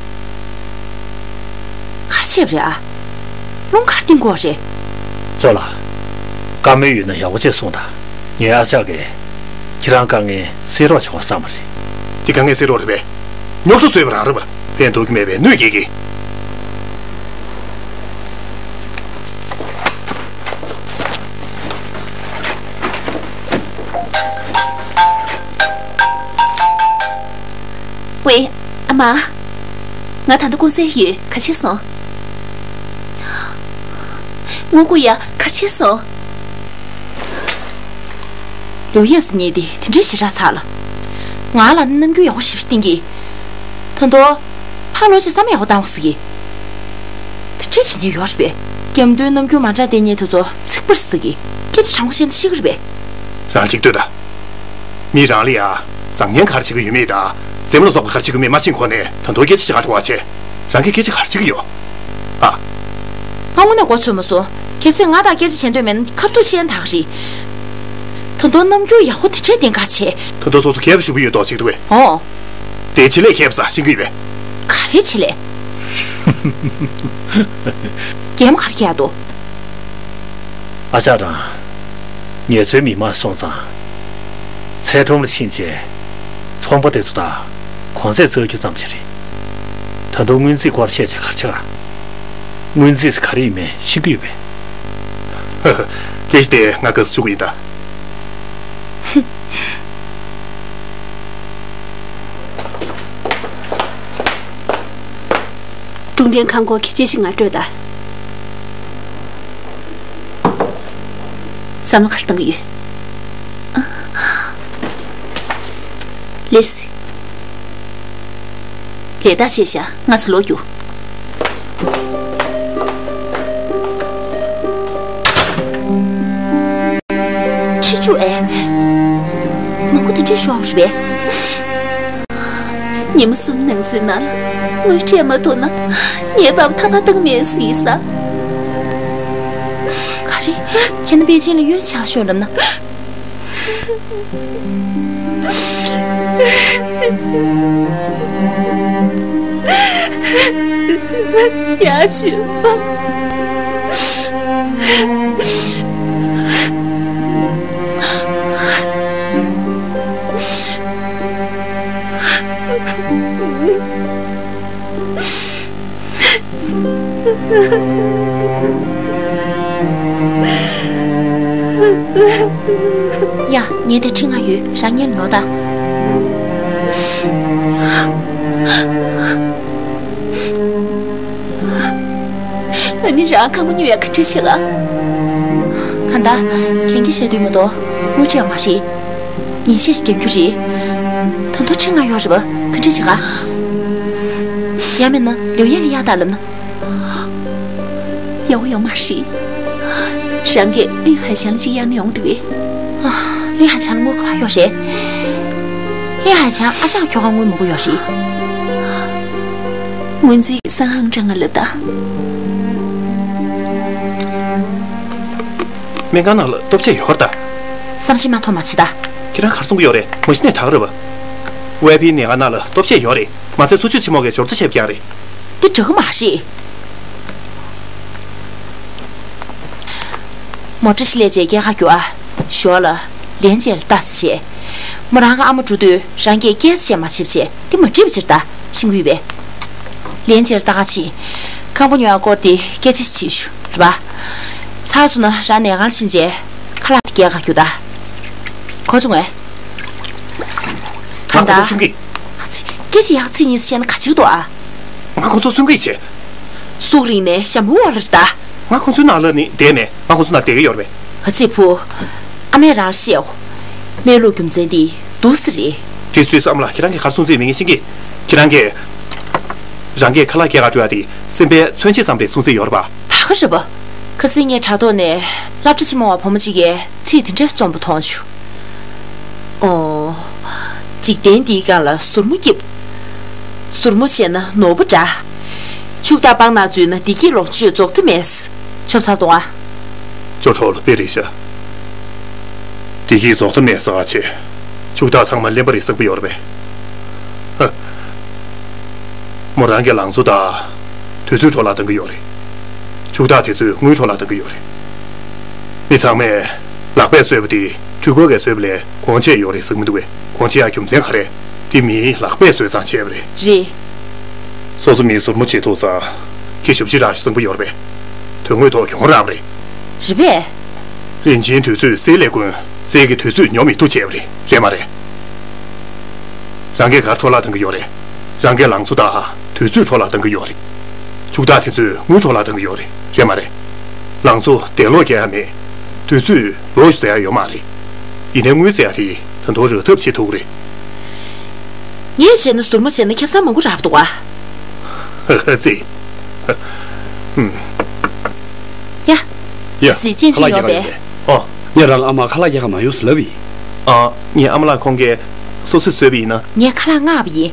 ག་རེ་བྱས་པ་རེད་ཨ། རླུང་ག་རེ་བཏིང་དགོས་རེད། ཙོ་ལགས། བཀའ་མོལ་ཡོད་ན་ཡག་པོ་བྱས་གསུངས་དང་། ངའི་ཨ་ཅག་གིས་ཁྱེད་རང་དཀའ་ངལ་སེལ་རོགས་བྱུང་བ་བསམ་པ་རེད། འདི་དཀའ་ངལ་སེལ་རོགས་རེད་པས། རྙོག་དྲ་བཟོས་པ་རང་རེད་པ། ཕན་ཐོགས་ཀྱི་མེད་པའི་གནོད་སྐྱེལ་གྱི། ཝེ། ཨ་མ། ང་ད་ལྟ་ཀུང་སིར་ཡོད། ག་བྱས་སོང་། དངུལ་སྒོར་ཡ་ག་བྱས་སོང་། ལིའུ་ཡེ་ཟེར་མཁན་དེ་དེ་འདྲའི་ཞེ་དྲག་ཚ་ལ། ང་ལ་ནི་རྣམ་འགྱུར་ཡག་པོ་ཞེ་པོ་ཅིག་བསྟན་གྱི། ད་དུང་། ཕར་ལོག་བྱས་བསམ་ཡག་པོ་བཏང་ཟེར་གྱི། དེ་འདྲ་བྱེད་མཁན་ཡོད་རེད་པས། སྐྱབས་མདུན་རྣམ་འགྱུར་མ་འདྲ་བསྟན་མཁན་དེ་ཚོ་ཚིག་པར་ཟེར་གྱི། སྐད་ཆ་དྲང་པོ་བཤད་ན་ཤི་གི་རེད་པས། རང་གཅིག་ལྟོས་དང་། མི་རང་ལ་ཡ། བཟང་ངན་ག་རེ་བྱེད་ཀྱི་ཡོད་མེད་དང་། རྩེད་མོ་ལ་སོགས་པ་ག་རེ་བྱེད་ཀྱི་ཡོད་མེད་མ་ཤེས་གོང་ནས་ད་དུང་སྐད་ཆ་བཤད་ག་འགྲོ་བ་བྱས། རང་གིས་སྐད་ཆ་ག་རེ་བྱེད་ཀྱི་ཡོད། ཨ། ང་དངོས་གནས་མགོ་ཚོས་མ་སོང་། གལ་སྲིད་ང་དང་སྐད་ཆ་བྱེད་འདོད་མེད་ན་ཁ་ཐུག་བཤད་ན་དགའ་གི་རེད། ད་དུང་རྣམ་འགྱུར་ཡག་པོ་དེ་འདྲས་བསྟན་ག་བྱེད། ད་དུང་སོ་སོ་གད་པ་ཞུ་གི་ཡོད་མདོག་བྱེད་ཀྱི་འདུག་གས། ཨོ། དེ་ཆེད་ལས་མཁས་པ་ཟ་ཤེས་ཀྱི་ཡོད་པས། ག་རེ་ཆེད་ལས། རྒན་མོ་ག་རེ་བྱེད་ཡག་འདུག་ཨ་ཅག་དང་། ངེད་ཚོའི་མི་མང་སོང་ཙང་། ཚལ་ཁྲོམ་ལ་ཕྱིན་རྗེས། ཚོང་པ་དེ་ཚོ་དང་གོང་ཚད་རྩོད་རྒྱུ་ཙམ་ཞིག་རེད། ད་དུང་སྔོན་རྩིས་སྐོར་བཤད་བྱས་ག་རེ་བྱེད་ག། སྔོན་རྩིས་ག་རེ་ཡིན་མིན་ཤེས་ཀྱི་ཡོད་པས། ཧ་ཧ། སྐད་ཆ་དེ་ང་ག་ས་ཞུ་གི་ཡིན་ད། ཀྲུང་ཏན་ཁང་སྐོར་གྱི་དཔྱད་གཞི་ང་སྤྲོད་དང་། བསམ་བློ་ག་རེ་གཏོང་གི་ཡོད། ལེས། ལས་ད་བྱས་ཤག་ང་ཚོ་ལོག་རྒྱུ། ཁྲིད་བཅུག་ཨེ། མང་པོ་དེ་འདྲས་ཤོར་བ་རེད་པས། ཉི་མ་གསུམ་ནང་ཚུད་ནང་ལ་དངུལ་སྤྲད་མ་ཐུབ་ན་ངའི་པ་ཕ་ཐར་པ་བཏང་མེད་ཟེར་ས། ག་རེ། བྱས་ན་པེ་ཅིང་ལ་ཡོད་ཆགས་ཤོག་ལབ་ན། ཡ་ཆུ། ཡ། ངས་དེ་ཁྲི་ལྔ་ཡོད། རང་ཉལ་ནོར་ད། ཨ་ནི་རང་ཁ་མོ་ཉོ་ཡ་ག་འདྲ་བྱེད་ལ། གང་ལྟར་གན་རྒྱ་བཤད་དུས་མ་གཏོགས་དངུལ་སྤྲད་ཡོད་མ་རེད། ཉིན་ཤས་ཤིག་རྒྱག་རྒྱུ་རེད། ད་དུང་ཁྲི་ལྔ་ཡོད་རེད་པ། ག་འདྲ་བྱེད་ག། ཡང་མིན་ན་ལིའུ་ཡན་ལ་གཡར་ད་ལབ་ན། ཡག་པོ་ཡོད་མ་རེད། རང་གིས་ལིན་ཧའེ་ཆང་ལ་གཅིག་གཡར་ན་ཡོང་འདུག་གས། ཨ། ལིན་ཧའེ་ཆང་ལ་དངུལ་ག་པར་ཡོད་རེད། ལིན་ཧའེ་ཆང་ཨ་ཅག་ཁྱོ་ག་དངུལ་མང་པོ་ཡོད་རེད། སྔོན་རྩིས་ཀྱི་སང་ཧང་ཀྲང་ང་ལབ་ད། སྨན་ཁང་ནང་ལ་ལྟོ་ཆས་ཡོད་རེད་ད། བསམ་ཤེས་མ་ཐོག་མ་བྱེད་ད། ཁྱེད་རང་ག་རེ་གསུང་གི་ཡོད་རེད། མ་གཞི་ནས་ད་ག་རེད་པ། ཝའེ་ཕི་ནད་ཁང་ནང་ལ་ལྟོ་ཆས་ཡོད་རེད། མ་ཚད་འཚོ་བཅུད་ཆེན་མོ་གི་འབྱོར་རྩ་བྱེད་པ་རྒྱག་རེད། འདི་འདྲ་གི་མ་རེད། མོ་ཊ་ཞིག་སླེབས་རྗེས་སྐྱེལ་ག་རྒྱུ་ཨ། ཞོར་ལ་ལན་ཅེར་ལྟ་ཙམ་བྱས། མོ་རང་གི་ཨ་མ་འགྲོ་དུས་རང་གིས་སྐད་ཆ་བཤད་མ་བྱེད་པ་བྱས། འདི་མ་འགྲིག་པ་ཅིག་རེད་ད། ཤེས་ཀྱི་ཡོད་པས། ལན་ཅེར་ལྟ་ག་ཕྱིན། ཁང་པ་ཉོ་ཡག་སྐོར་དེ་སྐད་ཆ་ཞིག་བྱེད་ཤོག་རེད་པ། ཚར་སོང་ན་རང་ནད་ཁང་ལ་ཕྱིན་རྗེས་ཁ་ལག་དེ་སྐྱེལ་ག་རྒྱུགས་དང་། གོ་བྱུང་ངས། ང་ཁོང་ཚོ་གང་ལྟར། གསུང་གི། ཨ་ཙི། སྐད་ཆ་ཡག་ཚིག་གཉིས་བཤད་ན་ག་འཇིགས་འདུག་ཨ། ང་ཁོང་ཚོ་གསུང་གི་བྱེད། སུག་རིང་ནས་ཞྭ་མོའི་འོག་ལ་རེད་ད། ང་ཁོང་ཚོའི་ནང་ལ་ནི་བསྡད་མེད། ང་ཁོང་ཚོའི་ནང་བསྡད་ཀྱི་ཡོད་རེད་པས། ཨ་ཙི་བུ། ཨ་མས་རང་ལ་བཤད་འོ། གནས་ལུགས་རྒྱུ་མཚན་འདི་འདུག་སེ་རེད། དེ་སུས་སམ་ལ་ཁྱེད་རང་གིས་ག་རེ་གསུང་རྩིས་མེད་ངས་ཤེས་ཀྱི། ཁྱེད་རང་གིས། རང་གིས་ཁ་ལག་སྐྱེལ་ག་འགྲོ་ཡ་དེ་སེམས་པའི་མཚོན་བྱེད་ཙམ་རེད་གསུང་རྩིས་ཡོད་རེད་པ། ད་ག་རེད་པ། ཁ་སང་ངས་དྲ་ཐོག་ནས་སློབ་གྲྭ་ཆེན་མོ་བ་བུ་མོ་གཅིག་གིས་ཚིག་དེ་འདྲ་རྩོམ་པ་མཐོང་བྱུང་། ཨོ། འཇིག་རྟེན་འདིའི་སྒང་ལ་ཟུར་མོ་སྐྱིད། ཟུར་མོ་བྱས་ན་ནོར་བུ་འདྲ། ཕྱུག་བདག་སྤང་ནང་འཛུལ་ན་བདེ་སྐྱིད་ལོངས་སྤྱོད་རྫོགས་མཐའ་མེད། ཆོབ་ཚར་གཏོང་ཨ། ཅོ་ཁྲོ་ལ་དཔེ་རེད་ཤག་བདེ་སྐྱིད་རྫོགས་མཐའ་མེད་ཟེར་བ་བྱས། ཕྱུག་བདག་ཚང་མ་གླེན་པ་རེད་བསམ་གྱི་ཡོད་རེད་པས། ཧ། མོ་རང་གི་ལང་ཚོ་དང་། དུས་ཚོད་འཕྲོ་བརླག་གཏང་གི་ཡོད་རེད། ཕྱུག་བདག་དེ་ཚོས་དངུལ་འཕྲོ་བརླག་གཏང་གི་ཡོད་རེད། མི་ཚང་མས་ལག་པས་བཟོས་པ་དེ་འཕྲུལ་འཁོར་གྱིས་བཟོས་པ་ལས་གོང་ཆེ་ཡོད་རེད་ཟེར་གྱི་མི་འདུག་པས། གོང་ཆེ་ཡག་རྒྱུ་མཚན་ག་རེ། དེ་མིའི་ལག་པས་བཟོས་ཙང་བྱས་པ་རེད། རེད། སོ་སོ་མིའི་ཟུར་མོ་བྱེད་ཐུབ་ཙང་། ཁྱི་ཞབས་ཕྱི་རག་ཤོག་བཟང་པོ་ཡོད་རེད་པས། དོན་དངོས་ཐོག་གྱོང་རག་པ་རེད། རེད་པས། རིན་ཆེན་དུས་ཚོད་གསེར་ལས་དཀོན། གསེར་གྱི་དུས་ཚོད་ཉོ་མི་ཐུབ་བྱས་པ་རེད། རེད་མ་རེད། རང་གིས་ག་རེ་འཕྲོ་བརླག་གཏང་གི་ཡོད་རེད། རང་གི་ལང་ཚོ་དང་དུས་ཚོད་འཕྲོ་བརླག་གཏང་གི་ཡོད་རེད། ཕྱུག་བདག་དེ་ཚོས་དངུལ་འཕྲོ་བརླག་གཏང་གི་ཡོད་རེད། རེད་མ་རེད། ལང་ཚོ་དེ་ལོག་རྒྱག་ཡ་མེད། དུས་ཚོད་ལོག་ཞུ་ཟེར་ཡ་ཡོད་མ་རེད། ཡིན་ནའི་དངུལ་ཟེར་ཡ་དེ་ད་དུང་རག་ཐབས་བྱེད་ཐུབ་ཀྱི་རེད། ངས་བྱས་ན་ཟུར་མོ་བྱས་ན་ཁེ་བཟང་མང་པོ་རག་འདུག་ག་ཧ་ཧ་ཙི། ཧུམ། ཡ། ཡ། ཙི་ཅན་ཅུང་ཡོད་པས། ཁ་ལག་རྒྱག་ག་ཡོད་པས། ཨོ། ངས་རང་ཨ་མར་ཁ་ལག་རྒྱག་ག་མ་ཡོང་ཟེར་ལབ་ཡིན། ཨ། ངའི་ཨ་མ་ལགས་ཁོང་གིས་སོ་སོས་བཟོས་པ་ཡིན་ན། ངས་ཁ་ལག་མངགས་པ་ཡིན།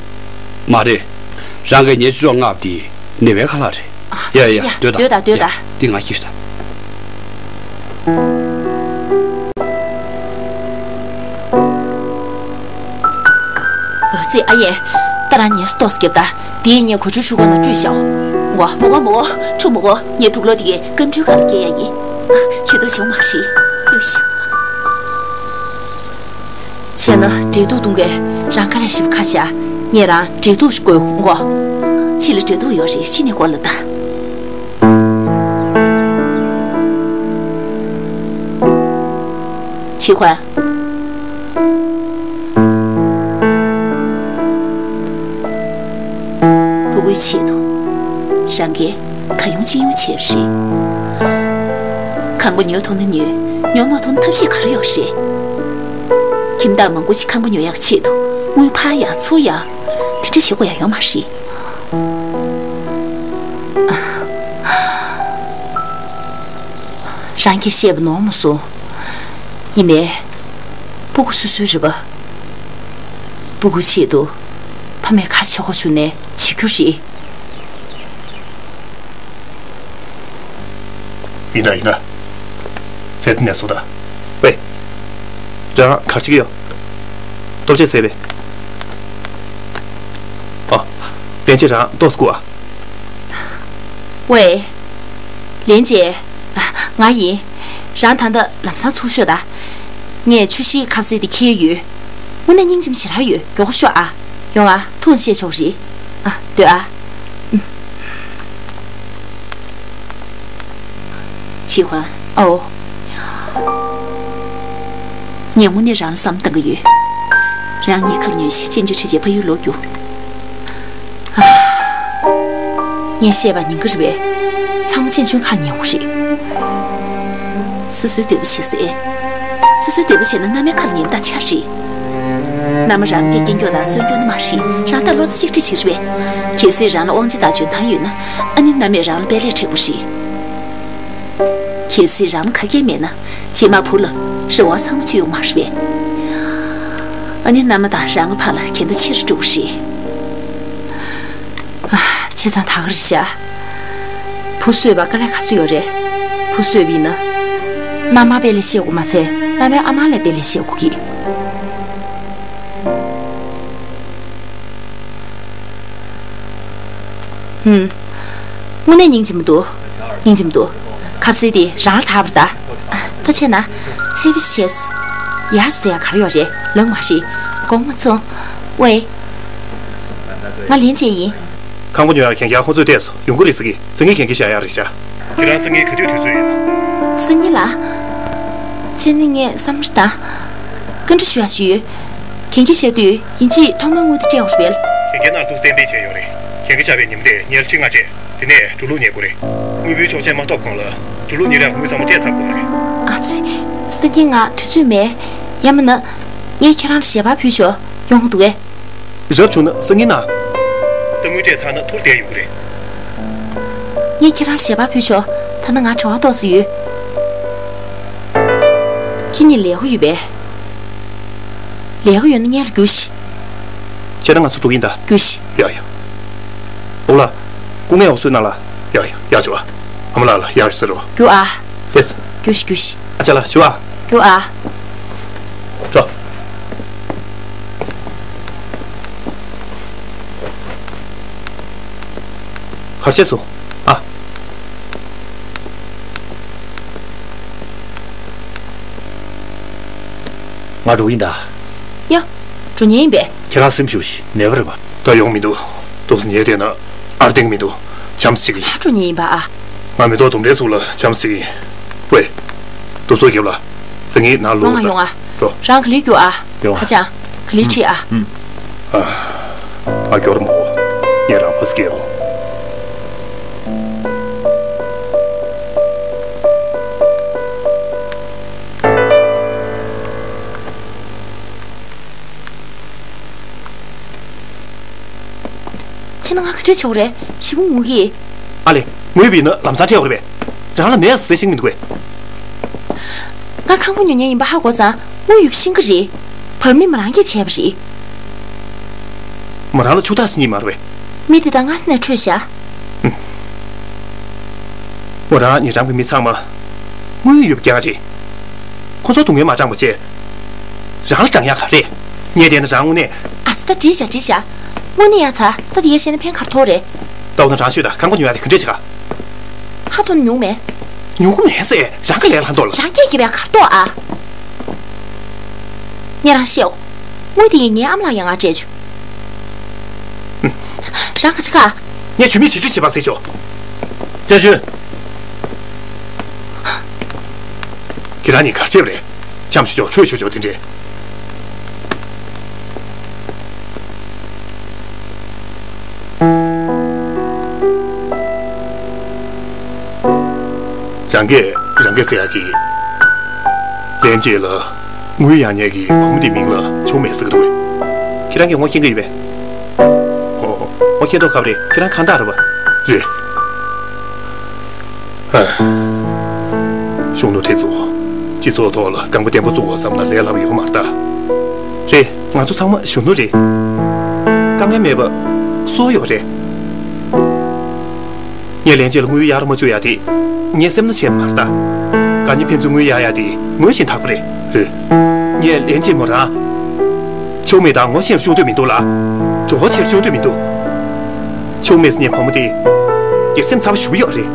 མ་རེད། རང་གིས་ངའི་ཅོ་ཅོག་མངགས་པ་དེ་ནེ་པའི་ཁ་ལག་རེད། ཡ་ཡ་ཡ། ཡ། སྡོད་དང་། སྡོད་དང་། སྡོད་དང་། ཡ། འདི་ང་ཁྱེར་དང་། འོ་ཙི། ཨ་ཡེ། ད་རང་ཉལ་ས་ཏོག་ཙམ་རྒྱབ་དང་། དེ་ཡིས་ངས་གོས་ཆུ་ཧྲུལ་ཁོག་ནང་བཀྲུས་བཞག་འོ། མ་དགོས། མ་དགོས། ཁྲུ་མ་དགོས། ངས་དུག་ལོག་དེ་གས་སྐམ་ཕྲུག་ཁ་ལ་སྐྱེལ་ཡ་ཡིན། ཨ། བྱེད་དོ་བྱེད་མ་རེད། ཡོ་ཤི། བྱས་ན་འབྲས་ཐུག་བཏུང་གས། རང་དཀའ་ལས་ཞེ་པོ་ཁག་ཤག་ངས་རང་འབྲས་ཐུག་ཞིག་བསྐོལ་འོང་གོ། ཕྱི་ལ་འབྲས་ཐུག་ཡོད་རེད། ཕྱི་ནས་བསྐོལ་ལ་ད། ཆི་ཧོན། ཕྲུ་གུའི་ཆེད་དུ་རང་གིས་གང་ཡོང་ཅི་ཡོང་བྱས་པ་རེད། ཁང་པ་ཉོ་ཐུབ་ན་ཉོས། ཉོ་མ་ཐུབ་ན་ཐབས་ཤེས་ག་རེ་ཡོད་རེད། ཁྱིམ་བདག་མང་པོ་ཞིག་ཁང་པ་ཉོ་ཡག་ཆེད་དུ་དངུལ་ཕར་གཡར་ཚུར་གཡར། དེ་འདྲ་བྱེད་དགོས་ཡག་ཡོད་མ་རེད། རང་གིས་བཤད་པ་ནོར་མ་སོང་། ཡིན་ནའི། སྤུ་གུ་སོ་སོའི་རེད་པ། སྤུ་གུའི་ཆེད་དུ་ཕ་མས་ག་རེ་བྱེད་དགོས་བྱུང་ནའི་བྱེད་རྒྱུ་རེད། ཡིན་ད། ཡིན་ད། ཚེ་འདི་ནས་སོ་ད། ཝེ། རང་ག་རེ་བྱེད་ཀྱི་ཡོད། ལྟོ་ཆས་ཟས་པས། ཨ། ལན་ཅན། རང་ཏོག་ཙམ་སྒུག་ཨ། ཝེ། ལན་ཅན། ང་ཡིན། རང་ད་ལྟ་ལམ་སང་ཚུར་ཤོག་ད། ངས་ཆུ་ཤེལ་ཁ་ཟས་དེ་འཁྱེར་ཡོད། དངོས་གནས་སྙིང་རྗེ་མོ་ཞེ་དྲག་ཡོད། མགྱོགས་པོ་ཤོག་ཨ། ཡོང་ཨ། ཐུགས་བཞེས་ཆོག་རེད། ཨ། སྡོད་ཨ། ཆི་ཧོན། ཨོ། ངས་དངོས་གནས་རང་ལ་བསམ་བློ་བཏང་གི་ཡོད། རང་ངའི་ཁ་ལ་ཉོན་ཞིག་ཅན་ཅུ་ཁྲིད་བྱས་ཕ་ཡུལ་ལོག་རྒྱུ། ཨ། ངས་བཤད་པ་ཉན་གི་རེད་པས། ཚང་མ་ཅན་ཅུའི་ཁ་ལ་ཉན་དགོས་རེད། སོ་སོའི་འདོད་པ་བྱེད་ཟེར། སོ་སོའི་འདོད་པ་བྱས་ན་མནའ་མའི་ཁ་ལ་ཉན་པ་དང་ཆ་རེད། མནའ་མ་རང་གི་སྐྱིན་སྐྱོག་དང་སོན་སྐྱོག་ནི་མ་རེད། རང་ད་བློ་རྩེ་གཅིག་སྒྲིལ་བྱེད་རེད་པས། གལ་སྲིད་རང་ལ་དབང་ཆ་དང་འཇོན་ཐང་ཡོད་ན། ཨ་ནི་མནའ་མས་རང་ལ་དཔལ་ལས་སྤྲད་དགོས་རེད། གལ་སྲིད་རང་ལ་ག་གེ་མེད་ན། རྗེས་མ་བུ་ལ་རེ་བ་ཚང་མ་བཅོལ་ཡོང་མ་རེད་པས། ཨ་ནི་མནའ་མ་དང་རང་གི་བར་ལ་གལ་ད་ཆེ་རུ་འགྲོ་གི་རེད། ཨ། བྱས་ཙང་ད་ག་རེ་བྱ། བུ་གསོས་པ་དཀའ་ལས་ག་ཚོད་ཡོད་རེད། བུ་གསོས་པ་ཡིན་ན། མནའ་མར་དཔལ་ལས་བཤད་དགོས་མ་ཚད། མནའ་མའི་ཨ་མར་ལས་དཔལ་ལས་བཤད་དགོས་ཀྱི། ཧུམ། དངོས་གནས་སྙིང་རྗེ་མི་འདུག་སྙིང་རྗེ་མི་འདུག་ཁ་ཟས་དེ་རང་ལ་ཐག་པར་ད། ད་བྱས་ན། ཚེ་བི་ཤེས། ཡར་ཟེར་ཡ་ག་རེ་ཡོད་རེད། ལངས་མ་ཤེས། དགོངས་མ་ཚོམས། ཝེ། ང་ལན་ཅན་ཡིན། ཁང་པ་ཉོ་ཡག་གན་རྒྱ་ཁོང་ཚོས་བལྟས་སོང་། ཡོང་གི་རེད་ཟེར་གི། སང་ཉིན་གན་རྒྱ་བཞག་ཡག་རེད་ཤག་ཁྱེད་རང་སང་ཉིན་ག་དུས་དུས་ཚོད་ཡོད། སང་ཉིན་ལ། ཕྱི་ཉིན་ངས་བསམ་བློ་བཏང་། བཀའ་འདྲི་ཞུ་ཡག་ཅིག་ཡོད། གན་རྒྱ་བཞག་དུས་ཡིན་གཅིག་ཐོག་མའི་དངུལ་དེ་སྤྲད་དགོས་རེད་པས། གན་རྒྱ་ནང་ལ་ཏོག་ཙམ་གཏན་འཁེལ་བྱས་ཡོད་རེད། གན་རྒྱ་བཞག་པའི་ཉིན་མོ་དེ་ཉལ་ཁྲི་ལྔ་སྤྲད། དེ་ནས་འགྲོ་ལུགས་ཉལ་དགོས་རེད། དངུལ་འབུལ་ཆོག་མཆན་མ་ཐོབ་གོང་ལ་འགྲོ་ལུགས་ཉལ་ཡག་དངུལ་ཚང་མ་སྤྲད་ཚར་དགོས་རེད། ཨ་ཙི། སང་ཉིན་ང་དུས་ཚོད་མེད། ཡང་མིན་ན། ངས་ཁྱེད་རང་ལ་ཞལ་པར་ཕུལ་ཆོག་ཡོང་གི་འདུག་གས། རབ་བྱུང་ན་སང་ཉིན་ན། ད་དངུལ་སྤྲད་ཚར་ན་ཐུར་བསྡད་ཡོང་གི་རེད། ངས་ཁྱེད་རང་ལ་ཞལ་པར་ཕུལ་ཆོག་ད་ནི་ང་བྲེལ་བ་ཏོག་ཙམ་ཡོད། ཁྱེད་གཉིས་ལས་ཀ་ཡོད་པས། ལས་ཀ་ཡོད་ན་སྔོན་ལ་རྒྱུགས་ཤིག་བྱས་ན་ང་ཚོ་འགྲོ་གི་ཡིན་ད། རྒྱུགས་ཤིག་ཡ་ཡ། འོག་ལ། སྐུ་ངལ་འོག་གསོས་གནང་ལ། ཡ་ཡ། ཡག་བྱུང་ཨ། ཨ་མ་ལགས་ལ་ཡག་བྱུང་ཟེར་རོ། རྒྱུགས་ཨ། ལེས། རྒྱུགས་ཤིག་རྒྱུགས་ཤིག་ཨ་ཅག་ལགས་བཞུགས་ཨ། རྒྱུགས་ཨ། འགྲོ། གར་བྱས་སོང་ཨ། ང་འགྲོ་གི་ཡིན་ད། ཡ། འགྲོ་མཁན་ཡིན་པས། ཁྱེད་རང་སེམས་ཞུ་ཞིག་ནད་པ་རེད་པ། ད་ཡོང་མི་འདུག་ཏོག་ཙམ་ཉལ་བསྡད་ན་ཨར་བསྟན་གི་མི་འདུག་བྱམས་བརྩེ་གི། ད་འགྲོ་མཁན་ཡིན་པ་ཨ། ང་མེ་ཏོག་ལྡུམ་རའི་གཟུགས་ལ་བྱམས་བརྩེ་གི། ཝེ། དུ་སོ་རྒྱབ་ལ། སང་ཉིན་ནང་ལོག་ཡོང་ཨ། ཡོང་ཨ། འགྲོ། རང་ག་ལེར་རྒྱུགས་ཨ། ཡོང་ཨ། ཧ་ཅང་། ག་ལེར་ཁྲིད་ཨ། ཨ། ཨ་སྐྱོར་མོ། ངས་རང་ཕ་སི་སྐད་གོ། ཁྱེད་ན་ང་ག་འདྲ་བྱེད་དགོས་རེད། ཞེ་པོ་ངུ་གི། ཨ་ལེ། ངུས་པ་ཡིན་ན་ལམ་སང་སྤྲད་དགོས་རེད་པས། རང་ལ་ནད་ཟེར་ཤེས་ཀྱི་མི་འདུག་གས། ང་ཁང་པ་ཉོ་མཁན་ཡིན་པ་ཧ་གོ་ཙང་དངུལ་ཡོད་པ་ཤེས་ཀྱི་རེད། བར་མི་མོ་རང་གིས་བྱས་པ་རེད། མོ་རང་ལ་ཕྱུག་བདག་ཟེར་མཁན་མ་རེད་པས། མི་དེ་དང་སྔ་ས་ནས་འཕྲོད་བཞག་ཨུམ། མོ་རང་ཉེ་འགྲམ་གྱི་མི་ཚང་མ་དངུལ་ཡོད་པ་རྐྱང་རེད། ཁོ་ཚོར་སྡུག་བསྔལ་མ་སྤྲང་བ་བྱས། རང་ལ་སྤྲང་ཡག་ག་རེད། ངས་བལྟས་ན་རང་དངོས་གནས། ཨ་ཙི། ད་འགྲིག་བཞག་འགྲིག་བཞག་དངོས་གནས་ཡ་ཚ། ད་དེ་ཡ་བཤད་ན་ཕན་ག་རེ་ཐོགས་རེད། ད་འོ་ན་རང་ཤོད་ད། ཁང་པ་ཉོ་ཡག་དེ་ག་འདྲས་བྱེད་ག་ཧ་ཐོན་ཉུང་མེད། ཉུང་མེད་ཟེར། རང་གི་ལས་ལྷག་མདོག་ལ། རང་སྐད་རྒྱབ་ཡག་ག་རེ་ཐོགས་ཨ། ངས་རང་བཤད་འོ། དངུལ་དེ་ཡིས་ངའི་ཨ་མ་ལགས་ཡང་ང་སྤྲད་བྱུང་། རང་ག་ཆ་ག་ངས་ཇུས་མེད་བྱེད་སྤྱོད་བྱེད་པ་ཟེར་ཆོག་ཅན་ཅུན། ཁྱེད་རང་གཉིས་ག་རེ་བྱས་པ་རེད། འཆམ་ཆོག་ཆོག་ཁྲོས་ཆོག་ཆོག་དེ་འདྲས། རང་སྐད་རང་སྐད་ཟེར་ཡག་གི། ལན་ཅེ་ལ་དངུལ་གཡར་མཁན་གྱི་བུ་མོ་དེའི་མིང་ལ་ཆུང་མེད་ཟེར་གི་འདུག་གས། ཁྱེད་རང་གིས་ངོ་ཤེས་ཀྱི་ཡོད་པས། ཨོ། ངོ་ཤེས་མདོག་ཁ་པོ་རེད། ཁྱེད་རང་ཁ་བརྡ་རེད་པ། རེད། ཨ། གཞོན་ནུ་དེ་ཚོ་སྤྱི་ཚོགས་ཐོག་ལ་རྐང་པ་བརྟན་པོ་བཙུགས་པ་བསམ་ན་ལས་སླ་པོ་ཡོད་མ་རེད་ད། རེད། ང་ཚོ་ཚང་མ་གཞོན་ནུ་རེད། དཀའ་ངལ་མེད་པ་སུ་ཡོད་རེད། ངས་ལན་ཅེ་ལ་དངུལ་གཡར་མ་བཅུག་ཡག་དེ་ངའི་སེམས་ན་བྱས་པ་མ་རེད་ད། དགའ་ཉེ་ཕན་ཚུན་དངུལ་གཡར་ཡག་དེ་ངོས་བཞིན་དག་པ་རེད། རེད། ངས་ལན་ཅེ་མོ་རང་ཆུང་མེད་དང་ངོ་ཤེས་པ་བཅུག་འདོད་མི་འདུག་ལ། གྲོགས་པོ་བྱས་བཅུག་འདོད་མི་འདུག་ཆུང་མེད་ཟེར་མཁན་བུ་མོ་དེ་སྒེར་སེམས་ཚ་པོ་ཞེ་པོ་ཡོད་རེད།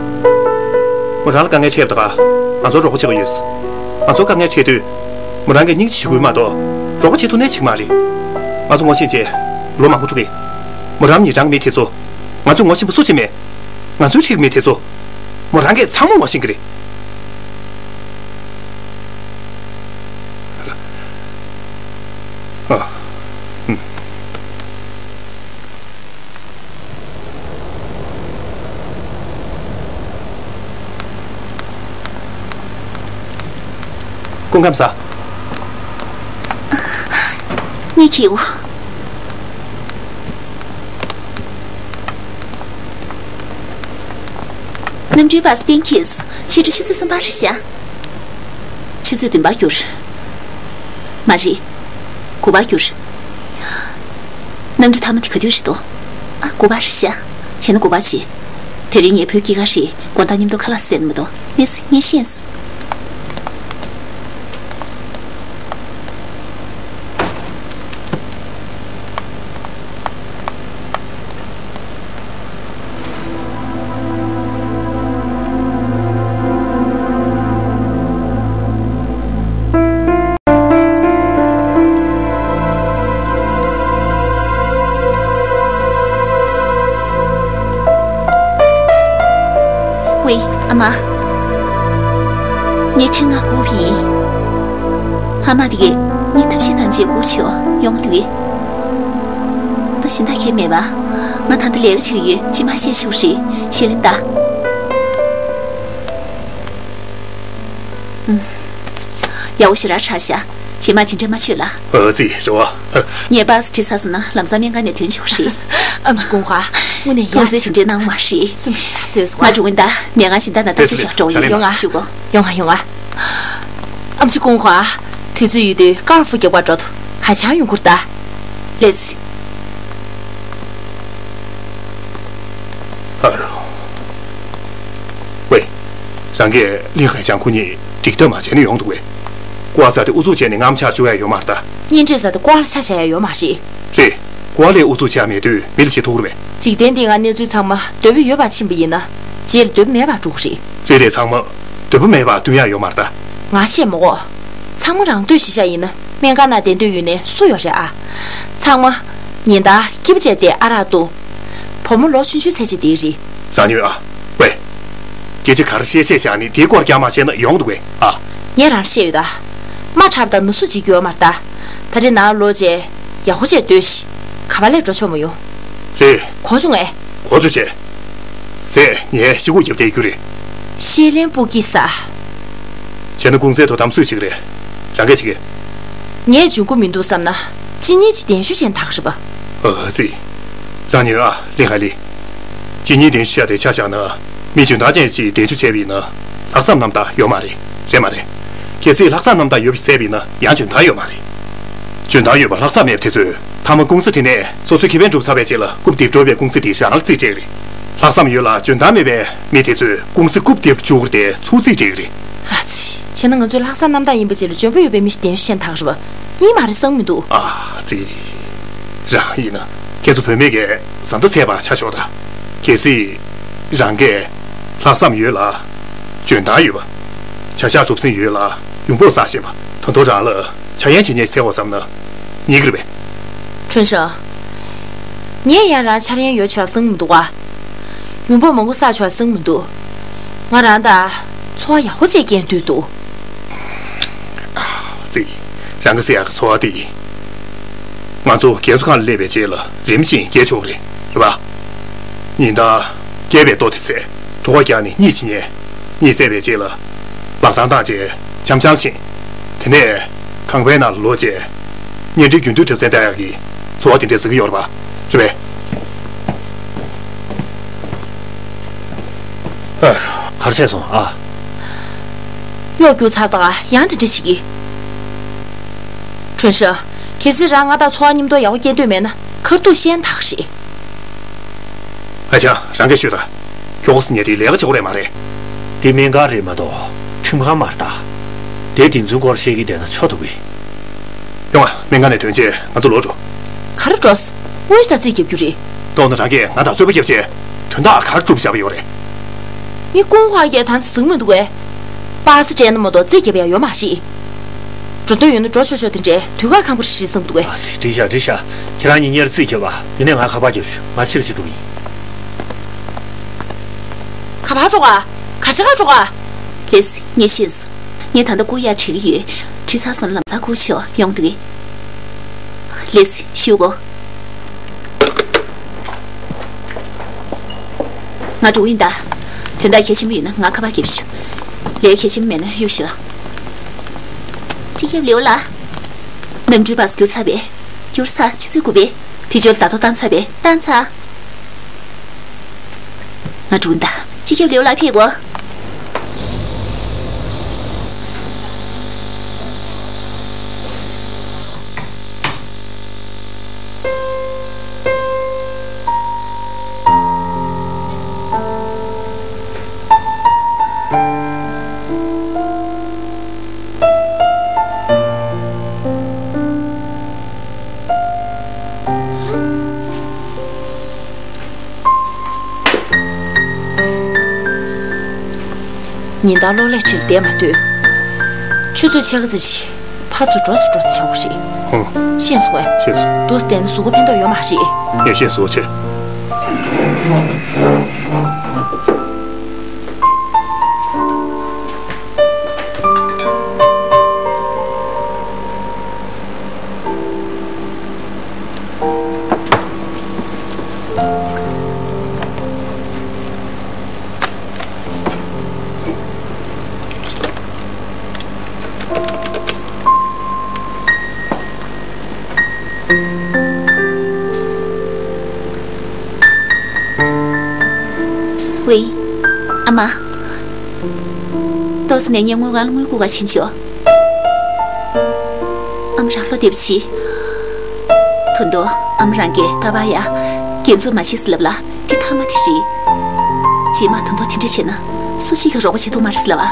མོ་རང་ལ་དཀའ་ངལ་འཕྲད་པ་དང་ང་ཚོར་རོགས་པ་བྱེད་དགོས་ཡོད། ང་ཚོར་དཀའ་ངལ་འཕྲད་དུས་མོ་རང་གིས་སྙིང་རྗེ་བྱེད་དགོས་མ་གཏོགས་རོགས་པ་བྱེད་ཐུབ་ནའི་བྱེད་ཀྱི་མ་རེད། ང་ཚོ་ངོ་ཤེས་བྱས་ལོ་མང་པོ་འགྲོ་གི། མོ་རང་ཉེ་འགྲམ་མི་དེ་ཚོ། ང་ཚོས་ངོ་ཤེས་པ་སུ་གཅིག་མེད། ང་ཚོའི་འཁྲིས་མི་དེ་ཚོ། མོ་རང་གིས་ཚང་མ་ངོ་ཤེས་ཀྱི་རེད། ཨ། ཨུམ། སྐུ་ཁམས་བཟང་། གཉིད་ཁུག་འོ། གནམ་གྲུའི་པ་སེ་གཏན་འཁེལ་སོང་། ཕྱི་དྲོ་ཆུ་ཚོད་གསུམ་པ་རེད་ཤག་ཆུ་ཚོད་བདུན་པར་འགྱུར། མ་རེད། དགུ་པར་འགྱུར། གནམ་གྲུ་མཐའ་མ་དེ་ག་དུས་རེད་དོ། ཨ། དགུ་པ་རེད་ཤག་བྱས་ན་དགུ་པ་བྱེད། དེ་རིང་ངའི་བུ་སྐྱེས་སྐར་རེད། དགོང་དག་མཉམ་དུ་ཁ་ལག་ཟས་ན་མ་གཏོགས། ངས་ངས་ཤེས་སོང་། ཝེ། ཨ་མ། ངའི་ཁྲི་ང་སྒུག་ཡིན། ཨ་མ་དེ་གས་ངས་ཐབས་ཤེས་བཏང་རྗེས་སྒུག་བྱེད། ཡོང་གི་འདུག་གས། ད་གཞན་དག་གས་མེད་པ། ང་ད་ལྟ་ལས་ཀ་བྱེད་ཀྱི་ཡོད། རྗེས་མ་བཤད་ཆོག་རེད། ཤེས་ཀྱི་ཡིན་ད། ཨུམ། ཡག་པོ་ཞེ་དྲག་ཆགས་ཤག་རྗེས་མ་དེ་འདྲ་མ་བྱོས་ལ། ཨ་ཙི། རེད་པ། ངས་པ་སེ་ཁྲིད་ཚར་སོང་ན་ལམ་སང་སྨན་ཁང་ནས་ཐོན་ཆོག་རེད། ཨ་མཆོག་ཀུང་ཧྭ། དངོས་གནས་ཡག་ཐུགས་རྗེ་དེ་འདྲ་གནང་བ་མ་རེད། སེམས་ཞེ་དྲག་བཟོས་སོང་། ང་འགྲོ་གི་ཡིན་ད། ཉལ་ཁང་གཞན་དག་ན་ད་ཆ་ཞིག་འགྲོ་ཡིན། ཡོང་ང་། ཞུ་གོ། ཡོང་ང་ཡོང་ང་། ཨ་མཆོག་ཀུང་ཧྭ། དུས་ཚོད་ཡོད་དུས་སྐར་ཧྥུ་རྒྱག་པར་འགྲོ་ཐུབ། ཧ་ཅང་ཡོང་ཁུར་ད། ལེས། ཨ་རོ། ཝེ། རང་གིས་ལིན་ཧའེ་ཅང་ཁོ་གཉིས་འགྲིག་ཐབས་མ་བྱས་ན་ཡོང་འདུག་གས། ཀོ་ས་དེ་ཨུ་ཚུགས་བྱས་ནས་ངའམ་ཆག་བཅུག་ཡ་ཡོད་མ་རེད་ད། གཉེན་འཕྲད་ས་དེ་ཀོ་ལ་ཆ་བཞག་ཡ་ཡོད་མ་རེད། རེད། ཀོ་ལས་ཨུ་ཚུགས་བྱས་མེད་དུས་མི་ལ་བྱེད་ཐུབ་རེད་པས། འཇིག་རྟེན་འདི་ང་གནས་ཚུལ་ཚང་མ་འདོད་པ་ཡོད་པ་ཕྱིན་པ་ཡིན་ན། རྗེས་ལ་འདོད་པ་མེད་པ་འགྲོ་གི་རེད། རེད་རེད། ཚང་མ་འདོད་པ་མེད་པ་སྟོན་ཡ་ཡོད་མ་རེད་ད། ང་བཤད་མ་གོ། ཚང་མ་རང་འདོད་གཞི་བཞག་ཡིན་ན་སྨན་ཁང་ནང་བསྡད་འདོད་ཡོད་ནས་སུ་ཡོད་རེད་ཨ། ཚང་མ། ཉིན་ལྟར་སྐྱིད་པོ་བྱས་བསྡད་ཨ་རག་འཐུང་། བུ་མོ་ལོ་ཆུང་ཆུང་ཚད་ཅིག་དེ་རེད། རང་ཉོན་ཨ། ཝེ། སྐད་ཆ་ག་རེ་བཤད་བཤད་བཞག་ནས་དེའི་སྐོར་རྒྱག་མ་བྱས་ན་ཡོང་འདུག་གས་ཨ། ངས་རང་བཤད་ཡོད་ད། དམའ་དྲགས་པ་དང་ན་ཟུག་བྱེད་རྒྱུ་ཡོད་མ་རེད་ད། ད་རེས་ནང་ལོག་བྱས་ཡག་པོ་བྱས་སྡོད་ཤིག་ག་པ་ལས་འགྲོ་ཆོག་མ་ཡོང་། རེད། གོ་བྱུང་ངས། གོ་ཚོད་བྱས། ཟས་ངས་ཤི་སྒུག་བརྒྱབ་བསྡད་རྒྱུ་རེད། ཤེས་ལན་སྤུ་གི་ས། བྱས་ན་གུང་སེང་དོ་དམ་སུས་བྱེད་ཀྱི་རེད། རང་གིས་བྱེད་ཀྱི། ངས་འཇོན་གྱི་མི་འདུག་བསམ་ན། གཅིན་སྙི་གཅིག་གདན་ཞུ་བྱས་ན་ད་ག་རེད་པ། ཨ་ཙི། རང་ཉོན་ཨ། ལིན་ཧའེ་ལི། གཅིན་སྙི་གདན་ཞུ་བྱས་དེ་ཆ་བཞག་ན། མི་འཇོན་ཐང་ཅན་ཞིག་གདན་ཞུ་བྱས་པ་ཡིན་ན། ལྷག་བསམ་རྣམ་དག་ཡོད་མ་རེད། རེད་མ་རེད། གལ་སྲིད་ལྷག་བསམ་རྣམ་དག་ཡོད་པ་ཞིག་བཙལ་བ་ཡིན་ན་ཡང་འཇོན་ཐང་ཡོད་མ་རེད། འཇོན་ཐང་ཡོད་པ་ལྷག་བསམ་མེད་པ་དེ་ཚོས་མཐའ་མ་ཀུང་སི་དེ་ནས་སོ་སོའི་ཁེ་ཕན་སྒྲུབ་ཚར་བའི་རྗེས་ལ་རྐུབ་རྡིབ་འགྲོ་བའི་ཀུང་སི་དེ་རང་ལ་རྩིས་སྤྲད་རེད། ལྷག་བསམ་ཡོད་ལ་འཇོན་ཐང་མེད་པའི་མི་དེ་ཚོས་ཀུང་སི་རྐུབ་རྡེབ་བཅུག་རེད་དེ་ཚུར་རྩིས་སྤྲད་ཀྱི་རེད། ཨ་ཙི། བྱས་ན་ང་ཚོས་ལྷག་བསམ་རྣམ་དག་ཡིན་པ་བྱས་ལ་འཇོན་པོ་ཡོད་པའི་མི་ཞིག་གདན་ཞུ་བྱས་ན་ད་ག་རེད་པ། ཡིན་མ་རེད་བསམ་མི་འདུག་ཨ་ཙི། རང་ཡིན་ན་ཁྱེད་ཚོ་བུད་མེད་ཀྱི་བཟའ་ཟླ་འཚོལ་བར་ཆ་ཞོག་ད། གལ་སྲིད་རང་གིས་ལྷག་བསམ་ཡོད་ལ་འཇོན་ཐང་ཡོད་པ། བྱ་གཞག་སྒྲུབ་སེམས་ཡོད་ལ་ཡོང་འབབ་བསགས་ཤེས་པ། ད་དུང་རང་ལ་འཆར་ཡན་བྱེད་མཁན་ཞིག་འཚོལ་བ་བསམ་ན་ཉན་གྱི་རེད་པས། ཁྲུན་ཧྲང་། ངས་ཡང་རང་འཆར་ཡན་ཡོད་ཆོག་བསམ་གྱི་མི་འདུག་ག་ཡོང་འབབ་མང་པོ་བསགས་ཆོག་བསམ་གྱི་མི་འདུག་ང་རང་ད་འཚོ་བ་ཡག་པོ་ཅིག་སྐྱེལ་འདོད་འདུག་ཙི། རང་གི་ཟེར་ཡག་གི་འཚོ་བ་དེ་ང་ཚོ་རྒས་གསོ་ཁང་ལ་སླེབས་པའི་རྗེས་ལ་རིམ་བཞིན་སྐྱེལ་ཆོག་གི་རེད། རེད་པ། ཉིན་ལྟར་སྐྱེས་པའི་ལྟོ་དེ་ཚད་གྲོད་ཁོག་བརྒྱབ་ནས་གཉིད་ཅིག་ཉལ། གཉིད་སད་པའི་རྗེས་ལ་ལག་ཐང་བཏང་རྗེས་འཆམ་འཆམ་ཕྱིན། དེ་ནས་ཁང་པའི་ནང་ལ་ལོག་རྗེས་བརྙན་འཕྲིན་རྒྱུན་མཐུད་འཁྲབ་ཚན་ལྟ་ཡག་གི་འཚོ་བ་དེ་འདྲ་ཟེར་གྱི་ཡོད་རེད་པ། རེད་པས། ཨ། ག་རེ་བྱས་སོང་ཨ། གཡོག་རྒྱུགས་ཚར་དང་ཡང་དེ་འདྲ་བྱེད་ཀྱི། ཁྲུན་ཧྲང་། གལ་སྲིད་རང་ང་དང་འཚོ་བ་མཉམ་དུ་ཡག་པོ་སྐྱེལ་འདོད་མེད་ན་ཁ་ཐུག་བཤད་ན་ད་ག་རེད། ཨ་ཅག་རང་གིས་ཤོད་དང་། ཁྱོ་ག་ཟེར་མཁན་དེ་ལས་ཀ་བྱེད་ཀྱི་རེད་མ་རེད། འདི་སྨན་ཁང་རེད་མ་གཏོགས་ཁྲིམས་ཁང་མ་རེད་ད། དེ་དེ་ཚོའི་སྐོར་བཤད་ཀྱི་བསྡད་ན་ཆོ་འདུག་གས། ཡོང་ང་། སྨན་ཁང་ནས་ཐོན་རྗེས་ང་ཚོ་ལོག་འགྲོ། ག་རེ་འགྲོ། དངོས་གནས་ད་རྩིས་རྒྱབ་རྒྱུ་རེད། མདོར་ན་རང་གིས་ང་དང་རྩོད་པ་བརྒྱབ་རྗེས་དོན་དག་ག་རེ་སྒྲུབ་བཞག་པ་ཡོད་རེད། མི་ཀུང་ཧྭ་ཡས་ད་ཚོད་ཟིན་མི་འདུག་གས། པ་སེ་སྤྲད་ན་མ་གཏོགས་རྩིས་རྒྱབ་ཡག་ཡོད་མ་རེད། འགྲོ་འདོད་ཡོད་ན་འགྲོ་ཆོག་ཆོག་དེ་འདྲའི་དུས་བཀག་ཁང་པ་རེད་བསམ་འདུག་གས། ཨ་ཙི། འགྲིག་ཤག་འགྲིག་ཤག་ཁྱེད་རང་གཉིས་གཉེར་རྩིས་རྒྱབ་པ། དེ་ནས་ང་ཁ་པར་རྒྱབ་ཤོག་ང་ཕྱིར་ཕྱིར་འགྲོ་གི་ཡིན། ག་པར་འགྲོ་ག་ག་ཅི་ག་འགྲོ་ག་ལེས། ངས་ཤེས་སོང་། ངས་ད་ལྟ་སྐུ་ཡག་བྲིས་ཀྱི་ཡོད། བྲིས་ཚར་སོང་ན་ལམ་སང་སྐུ་ཞོག་ཡོང་འདུག་གས། ལེས་ཞུ་གོ། ང་འགྲོ་གི་ཡིན་ད། དོན་དག་གལ་ཆེན་པོ་ཡོད་ན་ང་ཁ་པར་རྒྱབ་ཤོག་ལས་གལ་ཆེན་པོ་མེད་ན་གཡུག་ཞོག་སྤྱི་ཁྱབ་ལེའུ་ལགས། གནམ་གྲུའི་པ་སེ་བསྒྱུར་ཚར་པས། བསྒྱུར་ཚར། ཆུ་ཚོད་དགུ་པས་བེད་སྤྱོད་ལ་བརྡ་ཐོ་བཏང་ཚར་པས། བཏང་ཚར། ང་འགྲོ་གི་ཡིན་ད། སྤྱི་ཁྱབ་ལེའུ་ལགས་ཕེབས་གོ། ཉིན་ལྟར་གློག་ཀླད་ཁྲིར་བསྡད་མ་སྡོད། ཆུ་ཚོད་ཕྱེད་ཀ་ཙམ་ཞིག་ཕར་ཚུར་འགྲོ་ཚུར་འགྲོ་ཚུར་བྱ་བ་རེད། ཧུང་། ཤེས་སོང་ངས། ཤེས་སོང་། འདུག་སེ་བསྡད་ན་གཟུགས་པོ་ཕན་ཐོགས་ཡོད་མ་རེད། ངས་ཤེས་སོང་ཆེ། ཝེ། ཨ་མ། ཏོག་ཙམ་ནས་ངས་དངུལ་ཁང་ལ་དངུལ་བསྐུར་ག་ཕྱིན་ཆོག་ཨ་མ་རང་བློ་བདེ་པོ་བྱེད། ད་དུང་ཨ་མ་རང་གིས་པ་པ་ཡ་རྒྱན་འཛུགས་མ་བྱེད་ཟེར་ལབ་ལ་འདི་མཐའ་མ་དེ་རེད། རྗེས་མ་ད་དུང་དེ་འདྲ་བྱས་ན་སུ་གཅིག་གིས་རོགས་པ་བྱེད་ཐུབ་མ་རེད་ཟེར་ལབ་ཨ།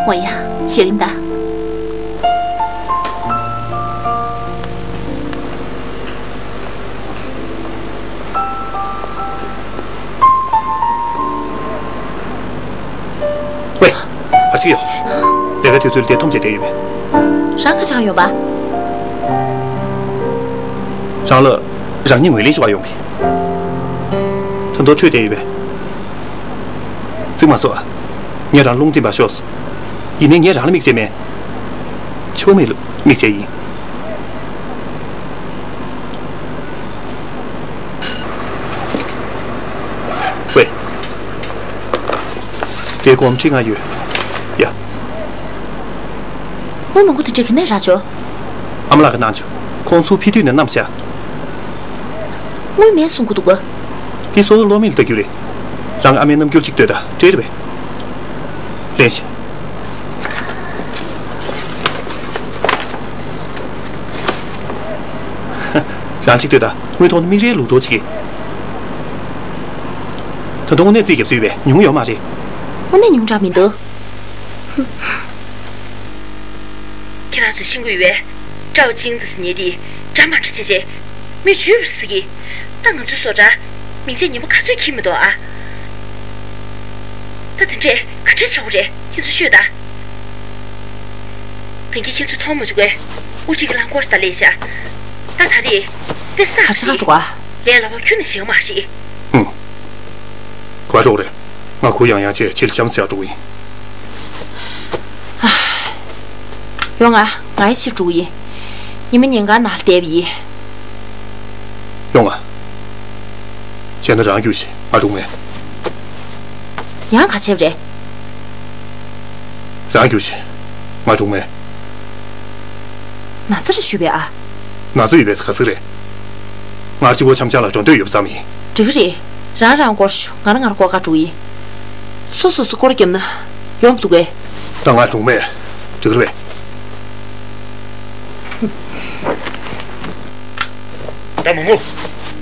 འོ་ཡ། བཞག་གི་ཡིན་ད། ཝེ། ཨ་ཅེ་ཡོ། ལས་ཀའི་དུས་ཚོད་ལ་བདེ་ཐོམ་བྱས་བསྡད་ཡོད་པས། རང་ག་ཅང་ཡོད་པ། རང་ལ་རང་ཉིད་ངོས་ལེན་ཞུ་བར་ཡོང་གི། ད་དུང་ཁྲོས་བསྡད་ཡོད་པས། ཙིག་མ་བཟོ་ཨ། ངས་རང་རླུང་འཐེན་པར་ཤོག་ཡིན་ནའི་ངས་རང་ལ་མིག་བྱས་མེད། ཆོ་མེད་ལ་མིག་བྱས་ཡིན། ཝེ། དེ་སྒོར་མོ་ཁྲི་ལྔ་ཡོད། ཡ། དངུལ་མང་པོ་དེ་འདྲ་ག་ནས་རག་ཆོག་ཨ་མ་ལགས་ཀྱིས་གནང་བྱུང་། ཁོང་ཚོ་ཕི་དུས་ནས་བསྣམས་བཞག་དངུལ་མེད་གསུང་གི་འདུག་ག་དེ་སོ་སོ་བློ་མིག་ལ་ལྟ་རྒྱུ་རེད། རང་གི་ཨ་མའི་རྣམ་འགྱུར་གཅིག་ལྟོས་དང་། བྲེལ་རེད་པས། ལེན་ཞིག་རང་གཅིག་ལྟོས་དང་། དངུལ་མཐོང་ན་མིག་རིལ་ལུག་འགྲོ་བྱེད་ཀྱི། ད་དུང་དངོས་གནས་རྩིས་རྒྱབ་ཚུལ་བས་ཉུང་ཡོད་མ་རེད། དངོས་གནས་ཉུང་དྲགས་མི་འདུག་ཁྱེད་རང་ཚོས་ཤེས་ཀྱི་ཡོད་པས། ཀྲའོ་ཅིང་ཙི་ཟེར་མཁན་དེ་འདྲ་མ་འདྲ་བྱས་བྱས། མི་འཇུས་པ་རེད་ཟེར་གི། ད་ང་ཚོའི་བཟོ་གྲྭ་མིང་ཆད་ཉིན་མོ་ག་ཚོད་འཁྱེར་མི་འདུག་ཨ། ད་དེ་འདྲས་ག་འདྲས་བྱེད་དགོས་རེད། ཁྱེད་ཚོས་ཤོད་དང་། ད་གིན་ཁྱེད་ཚོས་མཐོང་མ་བྱུང་བས། དབུ་ཁྲིད་ཀྱིས་རླངས་འཁོར་ཞིག་ད་སླེབས་ཤག་ད་ད་རེས་དཔེ་བསགས་ག་རེ་བྱེད་ག་འགྲོ་ག་ལས་སླ་པོ་ཁྱོན་ནས་བྱེད་ཀྱི་མ་རེད། ཧུམ། ག་པར་འགྲོ་གི་རེད། ང་གུ་ཡངས་ཡངས་བྱས་ཕྱིར་ལྕམ་སྲས་འགྲོ་གི་ཡིན། ཡོང་ང་། ང་ཡི་ཕྱིར་འགྲོ་གི་ཡིན། ཉི་མ་ཉིན་གང་ནང་ལ་བསྡད་པ་ཡིན། ཡོང་ང་། བྱས་ན་རང་རྒྱུགས་ཤིག་ང་འགྲོ་གི་མེད། ཡང་ག་བྱས་པ་རེད། རང་རྒྱུགས་ཤིག་ང་འགྲོ་གི་མེད། ན་ཚ་རེད་ཞུས་པས་ཨ། ན་ཚ་ཡོད་པས་ག་ཚོད་རེད། ང་གཅིག་པོ་འཆམ་འཆམ་ལ་འགྲོ་འདོད་ཡོད་པ་ཙམ་ཡིན། འགྲིག་གི་རེད། རང་རང་སྐོར་ཞུ། ང་རང་ང་རང་སྐོར་ག་འགྲོ་གི་ཡིན། སོ་སོ་སོ་སྐོར་བརྒྱབ་ན་ཡོང་མི་འདུག་གས། ད་ང་འགྲོ་གི་མེད། འགྲིག་གི་རེད་པས། ད་མོ་མོ།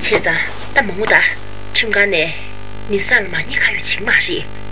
བྱས་ཙང་ད་མོ་མོ་ད། ཁྲིམས་ཁང་ནས་མི་བཟང་ལ་མ་ཉེས་ཁ་གཡོགས་བྱེད་ཀྱི་མ་རེད།